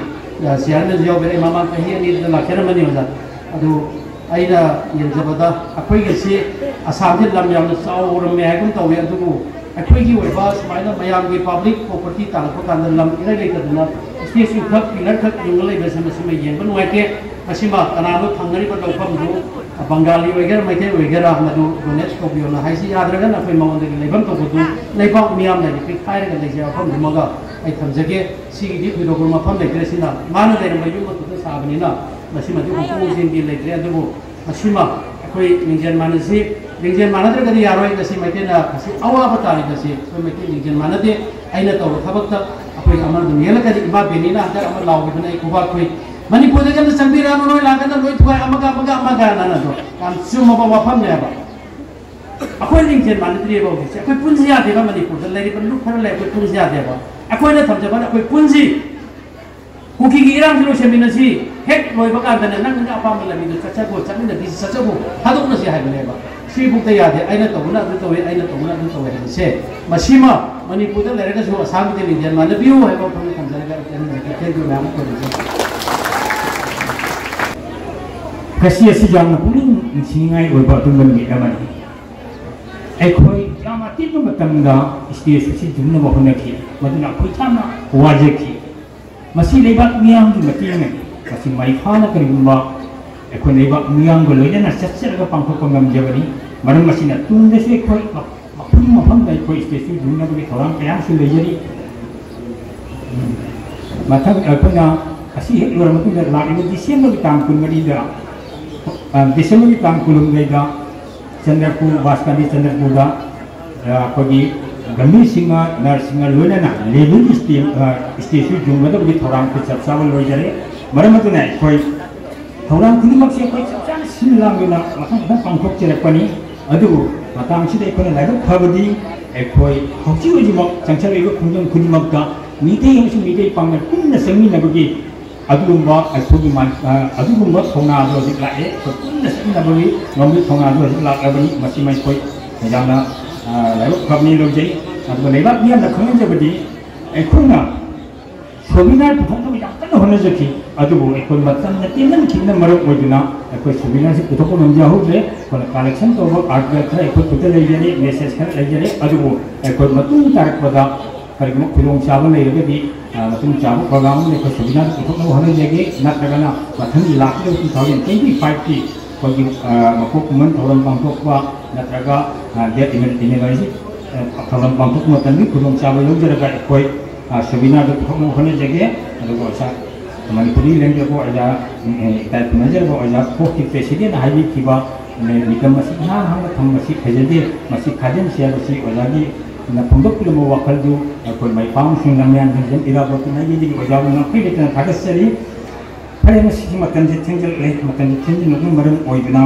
ꯑ, chairmanꯁꯨ ꯌꯥꯎꯕꯤꯔꯛꯑꯦ꯫ ꯃꯃꯥꯡ ꯆꯍꯤ ꯑꯅꯤꯗꯨꯗ ꯂꯥꯛꯆꯔꯝꯕꯅꯤ ꯑꯣꯖꯥ꯫ ꯑꯗꯨ ꯑꯩꯅ ꯌꯦꯡꯖꯕꯗ ꯑꯩꯈꯣꯏꯒꯤꯁꯤ ꯑꯁꯥꯝꯁꯤ ꯂꯝ ꯌꯥꯝꯅ ꯆꯥꯎꯔꯝꯃꯦ ꯍꯥꯏꯒꯨꯝ ꯇꯧꯋꯤ, ꯑꯗꯨꯕꯨ ꯑꯩꯈꯣꯏꯒꯤ ꯑꯣꯏꯕ ꯁꯨꯃꯥꯏꯅ ꯃꯌꯥꯝꯒꯤ public property ꯇꯥꯜꯂꯛꯄ ꯀꯥꯟꯗ ꯂꯝ ꯏꯔꯩ ꯂꯩꯇꯗꯅ stateꯁꯨ ꯈꯛ, pillar ꯈꯛ ꯌꯨꯡꯉ ꯂꯩꯕꯁꯦ ꯃꯁꯤꯃ ꯌꯦꯡꯕ ꯅꯨꯡꯉꯥꯏꯇꯦ꯫ ꯃꯁꯤꯃ ꯀꯅꯥꯅꯣ ꯐꯪꯅꯔꯤꯕ ꯂꯧꯐꯝꯗꯨ, ꯕꯪꯒꯥꯂꯤ ꯑꯣꯏꯒꯦꯔꯥ ꯃꯩꯇꯩ ꯑꯣꯏꯒꯦꯔꯥ, ꯃꯗꯨ donate ꯇꯧꯕꯤꯌꯣꯅ ꯍꯥꯏꯁꯤ꯫ ꯌꯥꯗ꯭ꯔꯒꯅ ꯑꯩꯈꯣꯏ ꯃꯉꯣꯟꯗꯒꯤ ꯂꯩꯐꯝ ꯊꯣꯛꯄꯗꯨ ꯂꯩꯕꯥꯛ ꯃꯤꯌꯥꯝꯅ ꯄꯤꯈꯥꯏꯔꯒ ꯂꯩꯖꯕ ꯃꯐꯝꯗꯨꯃꯒ ꯑꯩ ꯊꯝꯖꯒꯦ꯫ ꯁꯤꯒꯤꯗꯤ ꯊꯣꯏꯗꯣꯛꯄ ꯃꯐꯝ ꯂꯩꯇ꯭ꯔꯦ꯫ ꯁꯤꯅ ꯃꯥꯅ ꯂꯩꯔꯝꯕ ꯌꯨꯝ ꯑꯗꯨꯗ ꯁꯥꯕꯅꯤꯅ ꯃꯁꯤꯃꯗꯤ ꯍꯣꯡꯗꯣꯛ ꯍꯣꯡꯖꯤꯟꯒꯤ ꯂꯩꯇ꯭ꯔꯦ꯫ ꯑꯗꯨꯕꯨ ꯃꯁꯤꯃ ꯑꯩꯈꯣꯏ ꯂꯤꯡꯖꯦꯜ ꯃꯥꯟꯅꯁꯤ꯫ ꯂꯤꯡꯖꯦꯜ ꯃꯥꯟꯅꯗ꯭ꯔꯒꯗꯤ ꯌꯥꯔꯣꯏ꯫ ꯉꯁꯤ ꯃꯩꯇꯩꯅ ꯉꯁꯤ ꯑꯋꯥꯕ ꯇꯥꯔꯤꯕꯁꯤ ꯑꯩꯈꯣꯏ ꯃꯩꯇꯩ ꯂꯤꯡꯖꯦꯜ ꯃꯥꯟꯅꯗꯦ꯫ ꯑꯩꯅ ꯇꯧꯕ ꯊꯕꯛꯇ ꯑꯩꯈꯣꯏ ꯑꯃ ꯑꯗꯨꯝ ꯌꯦꯜꯂꯛꯀꯅꯤ꯫ ꯏꯃꯥ ꯕꯦꯅꯤꯅ ꯍꯟꯗꯛ ꯑꯃ ꯂꯥꯎꯈꯤꯕꯅ ꯑꯩ ꯈꯨꯕꯥꯛ ꯈꯨꯏ꯫ "ꯃꯅꯤꯄꯨꯔꯗꯒꯤ ꯑꯝꯇ ꯆꯪꯕꯤꯔꯛꯑꯅꯨ, ꯅꯣꯏ ꯂꯥꯛꯀꯥꯟꯗ ꯂꯣꯏ ꯊꯨꯒꯥꯏ, ꯑꯃꯒ ꯑꯃꯒ ꯑꯃꯒ" ꯍꯥꯏꯅ ꯑꯗꯣ ꯌꯥꯝ ꯆꯨꯝꯃꯕ ꯋꯥꯐꯝꯅꯦꯕ꯫ ꯑꯩꯈꯣꯏ ꯂꯤꯡꯖꯦꯜ ꯃꯥꯟꯅꯗ꯭ꯔꯤꯑꯕ ꯍꯧꯖꯤꯛꯁꯦ꯫ ꯑꯩꯈꯣꯏ ꯄꯨꯟꯁꯤ ꯌꯥꯗꯦꯕ, ꯃꯅꯤꯄꯨꯔꯗ ꯂꯩꯔꯤꯕ ꯂꯨꯞ ꯈꯔ ꯂꯩ, ꯑꯩꯈꯣꯏ ꯄꯨꯟꯁꯤ ꯌꯥꯗꯦꯕ꯫ ꯑꯩꯈꯣꯏꯅ ꯊꯝꯖꯕꯅ ꯑꯩꯈꯣꯏ ꯄꯨꯟꯁꯤ꯫ ꯀꯨꯀꯤꯒꯤ ꯏꯔꯥꯡꯁꯤ ꯂꯣꯏꯁꯤꯟꯃꯤꯟꯅꯁꯤ꯫ ꯍꯦꯛ ꯂꯣꯏꯕ ꯀꯥꯟꯗꯅꯦ ꯅꯪ ꯅꯪ ꯑꯄꯥꯝꯕ ꯂꯝꯕꯤꯗꯣ ꯆꯠꯆꯈꯣ, ꯆꯠꯃꯤꯟꯅꯈꯤꯁꯤ, ꯆꯠꯆꯈꯣ, ꯊꯥꯗꯣꯛꯅꯁꯤ ꯍꯥꯏꯕꯅꯦꯕ꯫ ꯁꯤꯐꯥꯎꯗ ꯌꯥꯗꯦ, ꯑꯩꯅ ꯇꯧꯕꯅ ꯑꯗꯨ ꯇꯧꯋꯦ, ꯑꯩꯅ ꯇꯧꯕꯅ ꯑꯗꯨ ꯇꯧꯋꯦ ꯍꯥꯏꯕꯁꯦ꯫ ꯃꯁꯤꯃ ꯃꯅꯤꯄꯨꯔꯗ ꯂꯩꯔꯒꯁꯨ ꯑꯁꯥꯝꯒꯤꯗꯤ ꯂꯤꯡꯖꯦꯜ ꯃꯥꯟꯅꯕꯤꯌꯨ ꯍꯥꯏꯕ ꯋꯥꯐꯝꯗ ꯊꯝꯖꯔꯒ ꯑꯩ ꯆꯠꯃꯤꯟꯅꯔꯒꯦ꯫ Thank you ꯃꯌꯥꯝ ꯑꯃ ꯇꯧꯕꯤꯌꯨ꯫ ꯉꯁꯤ ꯑꯁꯤ ꯌꯥꯝꯅ ꯄꯨꯛꯅꯤꯡ ꯅꯨꯡꯁꯤꯅꯤꯡꯉꯥꯏ ꯑꯣꯏꯕ ꯑꯗꯨꯒꯨꯝꯕ ꯅꯨꯃꯤꯠ ꯑꯃꯅꯤ꯫ ꯑꯩꯈꯣꯏ ꯌꯥꯝ ꯑꯇꯦꯟꯕ ꯃꯇꯝꯗ ꯁ꯭ꯇꯦꯖ ꯑꯁꯤ ꯌꯨꯡꯅꯕ ꯍꯣꯠꯅꯈꯤ, ꯃꯗꯨꯅ ꯑꯩꯈꯣꯏ ꯌꯥꯝꯅ ꯋꯥꯖꯈꯤ꯫ ꯃꯁꯤ ꯂꯩꯕꯥꯛ ꯃꯤꯌꯥꯝꯒꯤ ꯃꯇꯦꯡꯅꯅꯤ꯫ ꯃꯁꯤ ꯃꯥꯏ ꯄꯥꯛꯅ ꯀꯔꯤꯒꯨꯝꯕ ꯑꯩꯈꯣꯏ ꯂꯩꯕꯥꯛ ꯃꯤꯌꯥꯝꯒ ꯂꯣꯏꯅꯅ ꯆꯠꯆꯔꯒ ꯄꯥꯡꯊꯣꯛꯄ ꯉꯝꯖꯕꯅꯤ꯫ ꯃꯔꯝ ꯑꯁꯤꯅ ꯇꯨꯡꯗꯁꯨ ꯑꯩꯈꯣꯏ ꯃꯐꯝ ꯃꯐꯝꯗ ꯑꯩꯈꯣꯏ ꯁ꯭ꯇꯦꯖ ꯑꯁꯤ ꯌꯨꯡꯅꯕꯒꯤ ꯊꯧꯔꯥꯡ ꯀꯌꯥ ꯑꯃꯁꯨ ꯂꯩꯖꯔꯤ꯫ ꯃꯊꯪ ꯑꯩꯈꯣꯏꯅ ꯑꯁꯤ ꯍꯦꯛ ꯂꯣꯏꯔꯕ ꯃꯇꯨꯡꯗ ꯂꯥꯛꯂꯤꯕ ꯗꯤꯁꯦꯝꯕꯔꯒꯤ ꯇꯥꯡ ꯀꯨꯟꯃꯔꯤꯗ, ꯑ, ꯗꯤꯁꯦꯝꯕꯔꯒꯤ ꯇꯥꯡ ꯀꯨꯟꯍꯨꯝꯗꯣꯏꯗ ꯆꯟꯗ꯭ꯔꯄꯨꯔ, ꯕꯥꯁꯀꯥꯟꯗꯤ ꯆꯟꯗ꯭ꯔꯄꯨꯔꯗ, ꯑ, ꯑꯩꯈꯣꯏꯒꯤ ꯒꯝꯚꯤꯔ ꯁꯤꯡꯍ, ꯅꯔ ꯁꯤꯡꯍ ꯂꯣꯏꯅꯅ ꯂꯦꯂꯤꯡ ꯁ꯭ꯇꯦ-, ꯑ, ꯁ꯭ꯇꯦꯖ ꯑꯁꯤ ꯌꯨꯡꯒꯗꯕꯒꯤ ꯊꯧꯔꯥꯡ ꯑꯩꯈꯣꯏ ꯆꯞ ꯆꯥꯕ ꯂꯣꯏꯖꯔꯦ꯫ ꯃꯔꯝ ꯑꯗꯨꯅ ꯑꯩꯈꯣꯏ ꯊꯧꯔꯥꯡ ꯈꯨꯗꯤꯡꯃꯛꯁꯦ ꯑꯩꯈꯣꯏ ꯆꯞ ꯆꯥꯅ ꯁꯤꯜ ꯂꯥꯡꯗꯨꯅ ꯃꯊꯪ ꯃꯊꯪ ꯄꯥꯡꯊꯣꯛꯆꯔꯛꯄꯅꯤ꯫ ꯑꯗꯨꯕꯨ ꯃꯇꯥꯡꯁꯤꯗ ꯑꯩꯈꯣꯏꯅ ꯂꯥꯏꯕꯛ ꯐꯕꯗꯤ ꯑꯩꯈꯣꯏ ꯍꯧꯖꯤꯛ ꯍꯧꯖꯤꯛꯃꯛ ꯆꯪꯁꯤꯜꯂꯛꯂꯤꯕ ꯈꯣꯡꯖꯪ ꯈꯨꯗꯤꯡꯃꯛꯇ ꯃꯤꯇꯩ ꯑꯃꯁꯨꯡ ꯃꯤꯇꯩ ꯄꯥꯡꯒꯜ ꯄꯨꯟꯅ ꯆꯪꯃꯤꯟꯅꯕꯒꯤ ꯑꯗꯨꯒꯨꯝꯕ ꯑꯩꯈꯣꯏꯒꯤ ꯃꯥꯏ-, ꯑ, ꯑꯗꯨꯒꯨꯝꯕ ꯊꯧꯅꯥ ꯑꯗꯨ ꯍꯧꯖꯤꯛ ꯂꯥꯛꯑꯦ꯫ ꯑꯩꯈꯣꯏ ꯄꯨꯟꯅ ꯆꯠꯃꯤꯟꯅꯕꯒꯤ ꯉꯝꯕꯒꯤ ꯊꯧꯅꯥ ꯑꯗꯨ ꯍꯧꯖꯤꯛ ꯂꯥꯛꯂꯕꯅꯤ꯫ ꯃꯁꯤ ꯑꯩꯈꯣꯏ ꯌꯥꯝꯅ, ꯑ, ꯂꯥꯏꯕꯛ ꯐꯕꯅꯤ ꯂꯧꯖꯩ꯫ ꯑꯗꯨꯒ ꯂꯩꯕꯥꯛ ꯃꯤꯌꯥꯝꯅ ꯈꯪꯍꯟꯖꯕꯗꯤ ꯑꯩꯈꯣꯏꯅ ꯁꯣꯃꯤꯅꯥꯔ ꯄꯨꯊꯣꯛꯅꯕ ꯌꯥꯝ ꯀꯟꯅ ꯍꯣꯠꯅꯖꯈꯤ꯫ ꯑꯗꯨꯕꯨ ꯑꯩꯈꯣꯏ ꯃꯇꯝꯅ ꯇꯦꯟꯃꯟꯈꯤꯕꯅ ꯃꯔꯝ ꯑꯣꯏꯗꯨꯅ ꯑꯩꯈꯣꯏ ꯁꯣꯃꯤꯅꯥꯔꯁꯤ ꯄꯨꯊꯣꯛꯄ ꯉꯝꯖꯍꯧꯗ꯭ꯔꯦ꯫ ꯑꯩꯈꯣꯏꯅ ꯀꯂꯦꯛꯁꯟ ꯇꯧꯕ ꯑꯥꯔꯇꯤꯀꯜ ꯈꯔ ꯑꯩꯈꯣꯏ ꯈꯨꯠꯇ ꯂꯩꯖꯔꯦ, ꯃꯦꯁꯦꯖ ꯈꯔ ꯂꯩꯖꯔꯦ꯫ ꯑꯗꯨꯕꯨ ꯑꯩꯈꯣꯏ ꯃꯇꯨꯡ ꯇꯥꯔꯛꯄꯗ ꯀꯔꯤꯒꯨꯝꯕ ꯈꯨꯗꯣꯡꯆꯥꯕ ꯂꯩꯔꯒꯗꯤ, ꯑ, ꯃꯇꯨꯡ ꯆꯥꯕ ꯄ꯭ꯔꯣꯒ꯭ꯔꯥꯝ ꯑꯃ ꯑꯩꯈꯣꯏ ꯁꯣꯃꯤꯅꯥꯔ ꯄꯨꯊꯣꯛꯅꯕ ꯍꯣꯠꯅꯖꯒꯦ꯫ ꯅꯠꯇ꯭ꯔꯒꯅ ꯃꯊꯪꯒꯤ ꯂꯥꯛꯀꯗꯕ two thousand twenty five ꯀꯤ ꯑꯩꯈꯣꯏꯒꯤ, ꯑ, ꯃꯀꯣꯛ ꯈꯨꯃꯟ ꯊꯧꯔꯝ ꯄꯥꯡꯊꯣꯛꯄ ꯅꯠꯇ꯭ꯔꯒ, ꯑ, death anniversary, ꯑ, ꯊꯧꯔꯝ ꯄꯥꯡꯊꯣꯛꯄ ꯃꯇꯝꯒꯤ ꯈꯨꯗꯣꯡꯆꯥꯕ ꯂꯧꯖꯔꯒ ꯑꯩꯈꯣꯏ, ꯑ, ꯁꯣꯃꯤꯅꯥꯔꯗꯨ ꯄꯨꯊꯣꯛꯅꯕ ꯍꯣꯠꯅꯖꯒꯦ꯫ ꯑꯗꯨꯒ ꯑꯣꯖꯥ ꯃꯅꯤꯄꯨꯔꯤ ꯂꯦꯡꯖꯕ ꯑꯣꯖꯥ, ꯎꯝ, ꯏꯀꯥꯏ ꯈꯨꯝꯅꯖꯔꯕ ꯑꯣꯖꯥ ꯀꯣꯛꯀꯤ president ꯅ ꯍꯥꯏꯕꯤꯈꯤꯕ, ꯎꯝ, ꯃꯤꯇꯝ ꯑꯁꯤ ꯏꯍꯥꯡ ꯍꯥꯡꯅ ꯊꯝꯕꯁꯤ ꯐꯖꯗꯦ, ꯃꯁꯤ ꯈꯥꯖꯤꯟꯁꯤ ꯍꯥꯏꯕꯁꯤ ꯑꯣꯖꯥꯒꯤ ꯅ ꯐꯣꯡꯗꯣꯛꯄꯤꯔꯝꯕ ꯋꯥꯈꯜꯗꯨ ꯑꯩꯈꯣꯏ ꯃꯥꯏ ꯄꯥꯛꯅꯁꯤꯡ ꯂꯝꯌꯥꯟ ꯍꯤꯡꯖꯝ ꯏꯔꯥꯕꯣꯠꯀꯤ ꯃꯥꯏꯀꯩꯗꯒꯤ ꯑꯣꯖꯥꯕꯨ ꯉꯝꯈꯩ ꯂꯩꯇꯅ ꯊꯥꯒꯠꯆꯔꯤ꯫ ꯐꯔꯦ, ꯉꯁꯤꯒꯤ ꯃꯇꯝꯁꯤ ꯊꯦꯡꯖꯤꯜꯂꯛꯂꯦ꯫ ꯃꯇꯝꯁꯤ ꯊꯦꯡꯖꯤꯜꯂꯛꯄꯅ ꯃꯔꯝ ꯑꯣꯏꯗꯨꯅ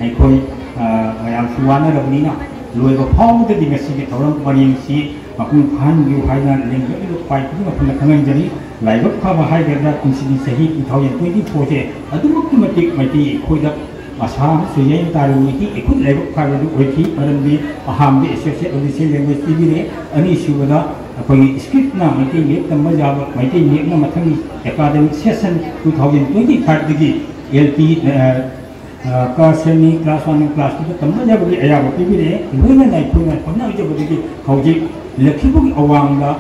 ꯑꯩꯈꯣꯏ ꯃꯌꯥꯝꯁꯨ ꯋꯥꯅꯔꯕꯅꯤꯅ, ꯂꯣꯏꯕ ꯐꯥꯎꯕꯗꯗꯤ ꯉꯁꯤꯒꯤ ꯊꯧꯔꯝ ꯄꯔꯦꯡꯁꯤ ꯃꯄꯨꯡ ꯐꯥꯍꯟꯕꯤꯌꯨ ꯍꯥꯏꯅ ꯂꯦꯡꯖꯕꯤꯕ ꯈ꯭ꯋꯥꯏ ꯈꯨꯗꯤꯡꯃꯛ ꯄꯨꯟꯅ ꯈꯪꯍꯟꯖꯔꯤ꯫ ꯂꯥꯏꯕꯛ ꯐꯕ ꯍꯥꯏꯒꯗ꯭ꯔꯥ, ꯀꯨꯝꯁꯤꯒꯤ ꯆꯍꯤ two thousand twenty four ꯁꯦ ꯑꯗꯨꯃꯛꯀꯤ ꯃꯇꯤꯛ ꯃꯩꯇꯩ ꯑꯩꯈꯣꯏꯗ ꯑꯁꯥ ꯑꯃꯁꯨ ꯌꯩꯕ ꯇꯥꯔꯦ꯫ ꯃꯩꯇꯩ ꯑꯩꯈꯣꯏ ꯂꯥꯏꯕꯛ ꯐꯕꯗꯨ ꯑꯣꯏꯈꯤ, ꯃꯔꯝꯗꯤ ꯑꯍꯥꯟꯕꯗ associate official language ꯄꯤꯕꯤꯔꯦ, ꯑꯅꯤꯁꯨꯕꯗ ꯑꯩꯈꯣꯏꯒꯤ scriptꯅ ꯃꯩꯇꯩ ꯃꯌꯦꯛ ꯇꯝꯕ ꯌꯥꯕ, ꯃꯩꯇꯩ ꯃꯌꯦꯛꯅ ꯃꯊꯪꯒꯤ academic session two thousand twenty fiveꯗꯒꯤ L P, ꯀ ꯁ꯭ꯔꯦꯅꯤ, class one, class twoꯗ ꯇꯝꯕ ꯌꯥꯕꯒꯤ ꯑꯌꯥꯕ ꯄꯤꯕꯤꯔꯛꯑꯦ꯫ ꯂꯣꯏꯅꯅ ꯑꯩꯈꯣꯏꯅ ꯍꯣꯠꯅꯖꯕꯗꯒꯤ ꯍꯧꯖꯤꯛ ꯂꯛꯈꯤꯕꯒꯤ ꯑꯋꯥꯡꯗ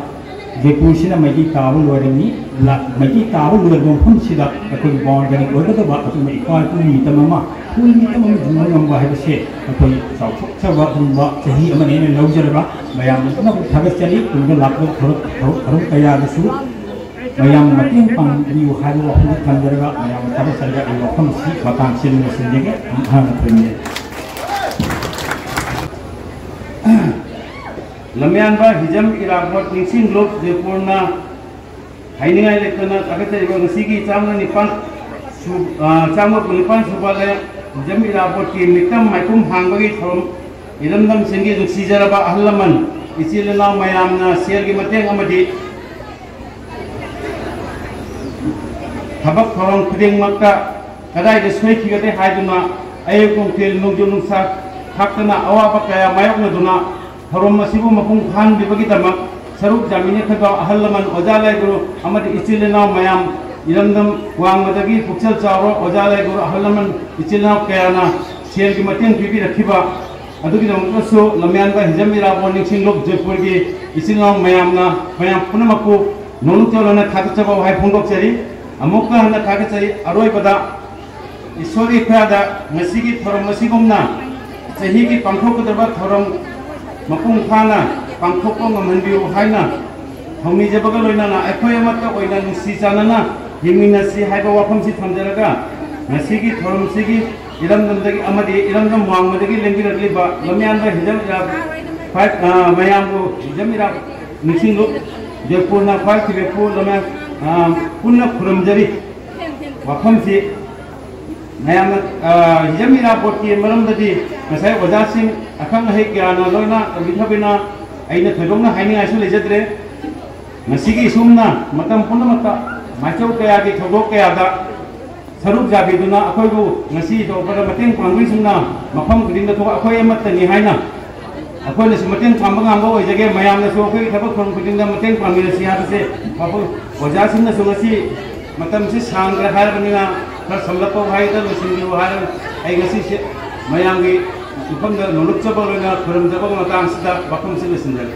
ꯖꯩꯄꯨꯔꯁꯤꯅ ꯃꯩꯇꯩ ꯇꯥꯕ ꯂꯣꯏꯔꯝꯃꯤ꯫ ꯂ-, ꯃꯩꯇꯩ ꯇꯥꯕ ꯂꯣꯏꯔꯕ ꯃꯐꯝꯁꯤꯗ ꯑꯩꯈꯣꯏꯒꯤ boundary ꯑꯣꯏꯒꯗꯕ ꯑꯆꯨꯝꯕ ꯏꯄꯥ ꯏꯄꯨꯒꯤ ꯃꯤꯇꯝ ꯑꯃ, ꯏꯄꯨꯒꯤ ꯃꯤꯇꯝ ꯑꯃ ꯆꯨꯝꯕ ꯉꯝꯕ ꯍꯥꯏꯕꯁꯦ ꯑꯩꯈꯣꯏ ꯆꯥꯎꯊꯣꯛꯆꯕ ꯑꯗꯨꯒꯨꯝꯕ ꯆꯍꯤ ꯑꯃꯅꯤ ꯍꯥꯏꯅ ꯂꯧꯖꯔꯒ ꯃꯌꯥꯝꯗ ꯄꯨꯝꯅꯃꯛ ꯊꯥꯒꯠꯆꯔꯤ꯫ ꯇꯨꯡꯗ ꯂꯥꯛꯄ ꯊꯧꯔꯝ, ꯊꯧꯔꯝ ꯀꯌꯥꯗꯁꯨ ꯃꯌꯥꯝ ꯃꯇꯦꯡ ꯄꯥꯡꯕꯤꯌꯨ ꯍꯥꯏꯕ ꯋꯥꯐꯝꯗꯨ ꯊꯝꯖꯔꯒ ꯃꯌꯥꯝ ꯊꯕꯛ ꯆꯠꯂꯒ ꯑꯩ ꯋꯥꯐꯝꯁꯤ ꯃꯇꯥꯡ ꯁꯤꯗ ꯂꯣꯏꯁꯤꯟꯖꯒꯦ꯫ ꯃꯈꯥ ꯇꯥꯅ ꯈꯨꯔꯨꯝꯖꯔꯤ꯫ ꯂꯝꯌꯥꯟꯕ ꯍꯤꯖꯝ ꯏꯔꯥꯕꯣꯠ ꯅꯤꯡꯁꯤꯡ ꯂꯨꯞ ꯖꯣꯏꯄꯨꯔꯅ ꯍꯥꯏꯅꯤꯡꯉꯥꯏ ꯂꯩꯇꯅ ꯊꯥꯒꯠꯆꯔꯤꯕ ꯉꯁꯤꯒꯤ ꯆꯥꯝꯃ ꯅꯤꯄꯥꯟ ꯁꯨ-, ꯑ, ꯆꯥꯝꯃ ꯀꯨꯟꯅꯤꯄꯥꯟ ꯁꯨꯕ ꯂꯩ ꯍꯤꯖꯝ ꯏꯔꯥꯕꯣꯠꯀꯤ ꯃꯤꯇꯝ ꯃꯥꯏꯄꯨꯝ ꯍꯥꯡꯕꯒꯤ ꯊꯧꯔꯝ ꯏꯔꯝꯗꯝꯁꯤꯡꯒꯤ ꯅꯨꯡꯁꯤꯖꯔꯕ ꯑꯍꯜ ꯂꯃꯟ, ꯏꯆꯤꯜ ꯏꯅꯥꯎ ꯃꯌꯥꯝꯅ ꯁꯦꯜꯒꯤ ꯃꯇꯦꯡ ꯑꯃꯗꯤ ꯊꯕꯛ ꯊꯧꯔꯝ ꯈꯨꯗꯤꯡꯃꯛꯇ ꯀꯗꯥꯏꯗ ꯁꯣꯏꯈꯤꯒꯗꯦ ꯍꯥꯏꯗꯨꯅ ꯑꯌꯨꯛ ꯅꯨꯡꯊꯤꯜ ꯅꯣꯡꯖꯨ ꯅꯨꯡꯁꯥ ꯊꯥꯛꯇꯅ ꯑꯋꯥꯕ ꯀꯌꯥ ꯃꯥꯌꯣꯛꯅꯗꯨꯅ ꯊꯧꯔꯝ ꯑꯁꯤꯕꯨ ꯃꯄꯨꯡ ꯐꯥꯍꯟꯕꯤꯕꯒꯤꯗꯃꯛ ꯁꯔꯨꯛ ꯌꯥꯃꯤꯟꯅꯈꯤꯕ ꯑꯍꯜ ꯂꯃꯟ, ꯑꯣꯖꯥ ꯂꯥꯏꯒꯨꯔꯨ ꯑꯃꯗꯤ ꯏꯆꯤꯜ ꯏꯅꯥꯎ ꯃꯌꯥꯝ, ꯏꯔꯝꯗꯝ ꯋꯥꯡꯃꯗꯒꯤ ꯄꯨꯛꯆꯦꯜ ꯆꯥꯎꯔꯕ ꯑꯣꯖꯥ ꯂꯥꯏꯒꯨꯔꯨ ꯑꯍꯜ ꯂꯃꯟ, ꯏꯆꯤꯜ ꯏꯅꯥꯎ ꯀꯌꯥꯅ ꯁꯦꯜꯒꯤ ꯃꯇꯦꯡ ꯄꯤꯕꯤꯔꯛꯈꯤꯕ ꯑꯗꯨꯒꯤꯗꯃꯛꯇꯁꯨ ꯂꯝꯌꯥꯟꯕ ꯍꯤꯖꯝ ꯏꯔꯥꯕꯣꯠ ꯅꯤꯡꯁꯤꯡꯂꯨꯞ ꯖꯣꯏꯄꯨꯔꯒꯤ ꯏꯆꯤꯜ ꯏꯅꯥꯎ ꯃꯌꯥꯝꯅ, ꯃꯌꯥꯝ ꯄꯨꯝꯅꯃꯛꯄꯨ ꯅꯣꯡꯂꯨꯛ ꯇꯧꯔꯅ ꯊꯥꯒꯠꯆꯕ ꯋꯥꯍꯩ ꯐꯣꯡꯗꯣꯛꯆꯔꯤ꯫ ꯑꯃꯨꯛꯀ ꯍꯟꯅ ꯊꯥꯒꯠꯆꯔꯤ꯫ ꯑꯔꯣꯏꯕꯗ ꯏꯁꯣꯔꯒꯤ ꯈꯨꯌꯥꯗ ꯉꯁꯤꯒꯤ ꯊꯧꯔꯝ ꯑꯁꯤꯒꯨꯝꯅ ꯆꯍꯤꯒꯤ ꯄꯥꯡꯊꯣꯛꯀꯗꯕ ꯊꯧꯔꯝ ꯃꯄꯨꯡ ꯐꯥꯅ ꯄꯥꯡꯊꯣꯛꯄ ꯉꯝꯍꯟꯕꯤꯌꯨ ꯍꯥꯏꯅ ꯊꯧꯅꯤꯖꯕꯒ ꯂꯣꯏꯅꯅ ꯑꯩꯈꯣꯏ ꯑꯃꯠꯇ ꯑꯣꯏꯅ ꯅꯨꯡꯁꯤ ꯆꯥꯟꯅꯅ ꯍꯤꯡꯃꯤꯟꯅꯁꯤ ꯍꯥꯏꯕ ꯋꯥꯐꯝꯁꯤ ꯊꯝꯖꯔꯒ ꯉꯁꯤꯒꯤ ꯊꯧꯔꯝꯁꯤꯒꯤ ꯏꯔꯝꯗꯝꯗꯒꯤ ꯑꯃꯗꯤ ꯏꯔꯝꯗꯝ ꯋꯥꯡꯃꯗꯒꯤ ꯂꯦꯡꯕꯤꯔꯛꯂꯤꯕ ꯂꯝꯌꯥꯟꯕ ꯍꯤꯖꯝ ꯏꯔꯥ five, ꯑ, ꯃꯌꯥꯝꯕꯨ ꯍꯤꯖꯝ ꯏꯔꯥ ꯅꯤꯡꯁꯤꯡꯂꯨꯞ ꯖꯣꯏꯄꯨꯔꯅ ꯈ꯭ꯋꯥꯏ ꯊꯤꯕꯦꯛꯄꯨ ꯂꯝꯌꯥꯟ, ꯑ, ꯄꯨꯟꯅ ꯈꯨꯔꯨꯝꯖꯔꯤ꯫ ꯋꯥꯐꯝꯁꯤ ꯃꯌꯥꯝꯅ, ꯑ, ꯍꯤꯖꯝ ꯏꯔꯥꯕꯣꯠꯀꯤ ꯃꯔꯝꯗꯗꯤ ꯉꯁꯥꯏ ꯑꯣꯖꯥꯁꯤꯡ ꯑꯈꯪ ꯑꯍꯩ ꯀꯌꯥꯅ ꯂꯣꯏꯅ ꯇꯝꯕꯤꯈ꯭ꯔꯕꯅꯤꯅ ꯑꯩꯅ ꯊꯣꯏꯗꯣꯛꯅ ꯍꯥꯏꯅꯤꯡꯉꯥꯏꯁꯨ ꯂꯩꯖꯗ꯭ꯔꯦ꯫ ꯉꯁꯤꯒꯤ ꯁꯨꯝꯅ ꯃꯇꯝ ꯄꯨꯝꯅꯃꯛꯇ ꯃꯥꯏꯆꯧ ꯀꯌꯥꯒꯤ ꯊꯧꯗꯣꯛ ꯀꯌꯥꯗ ꯁꯔꯨꯛ ꯌꯥꯕꯤꯗꯨꯅ ꯑꯩꯈꯣꯏꯕꯨ ꯉꯁꯤ ꯇꯧꯕꯗ ꯃꯇꯦꯡ ꯄꯥꯡꯕꯤꯁꯤꯡꯅ ꯃꯐꯝ ꯈꯨꯗꯤꯡꯗ ꯊꯣꯛ ꯑꯩꯈꯣꯏ ꯑꯃꯠꯇꯅꯤ ꯍꯥꯏꯅ ꯑꯩꯈꯣꯏꯅꯁꯨ ꯃꯇꯦꯡ ꯄꯥꯡꯕ ꯉꯝꯕ ꯑꯣꯏꯖꯒꯦ꯫ ꯃꯌꯥꯝꯅꯁꯨ ꯑꯩꯈꯣꯏꯒꯤ ꯊꯕꯛ ꯊꯧꯔꯝ ꯈꯨꯗꯤꯡꯗ ꯃꯇꯦꯡ ꯄꯥꯡꯃꯤꯟꯅꯁꯤ ꯍꯥꯏꯕꯁꯦ ꯃꯐꯝ ꯑꯣꯖꯥꯁꯤꯡꯅꯁꯨ ꯉꯁꯤ ꯃꯇꯝꯁꯤ ꯁꯥꯡꯈ꯭ꯔꯦ ꯍꯥꯏꯔꯕꯅꯤꯅ ꯈꯔ ꯁꯝꯂꯞꯄ ꯋꯥꯍꯩꯗ ꯂꯣꯏꯁꯤꯟꯕꯤꯌꯨ ꯍꯥꯏꯔ ꯑꯩ ꯉꯁꯤꯁꯦ ꯃꯌꯥꯝꯒꯤ ꯃꯐꯝꯗ ꯅꯣꯂꯨꯛꯆꯕ ꯑꯣꯏꯅ ꯈꯨꯔꯨꯝꯖꯕ ꯃꯇꯥꯡꯁꯤꯗ ꯋꯥꯐꯝꯁꯤ ꯂꯣꯏꯁꯤꯟꯖꯔꯦ꯫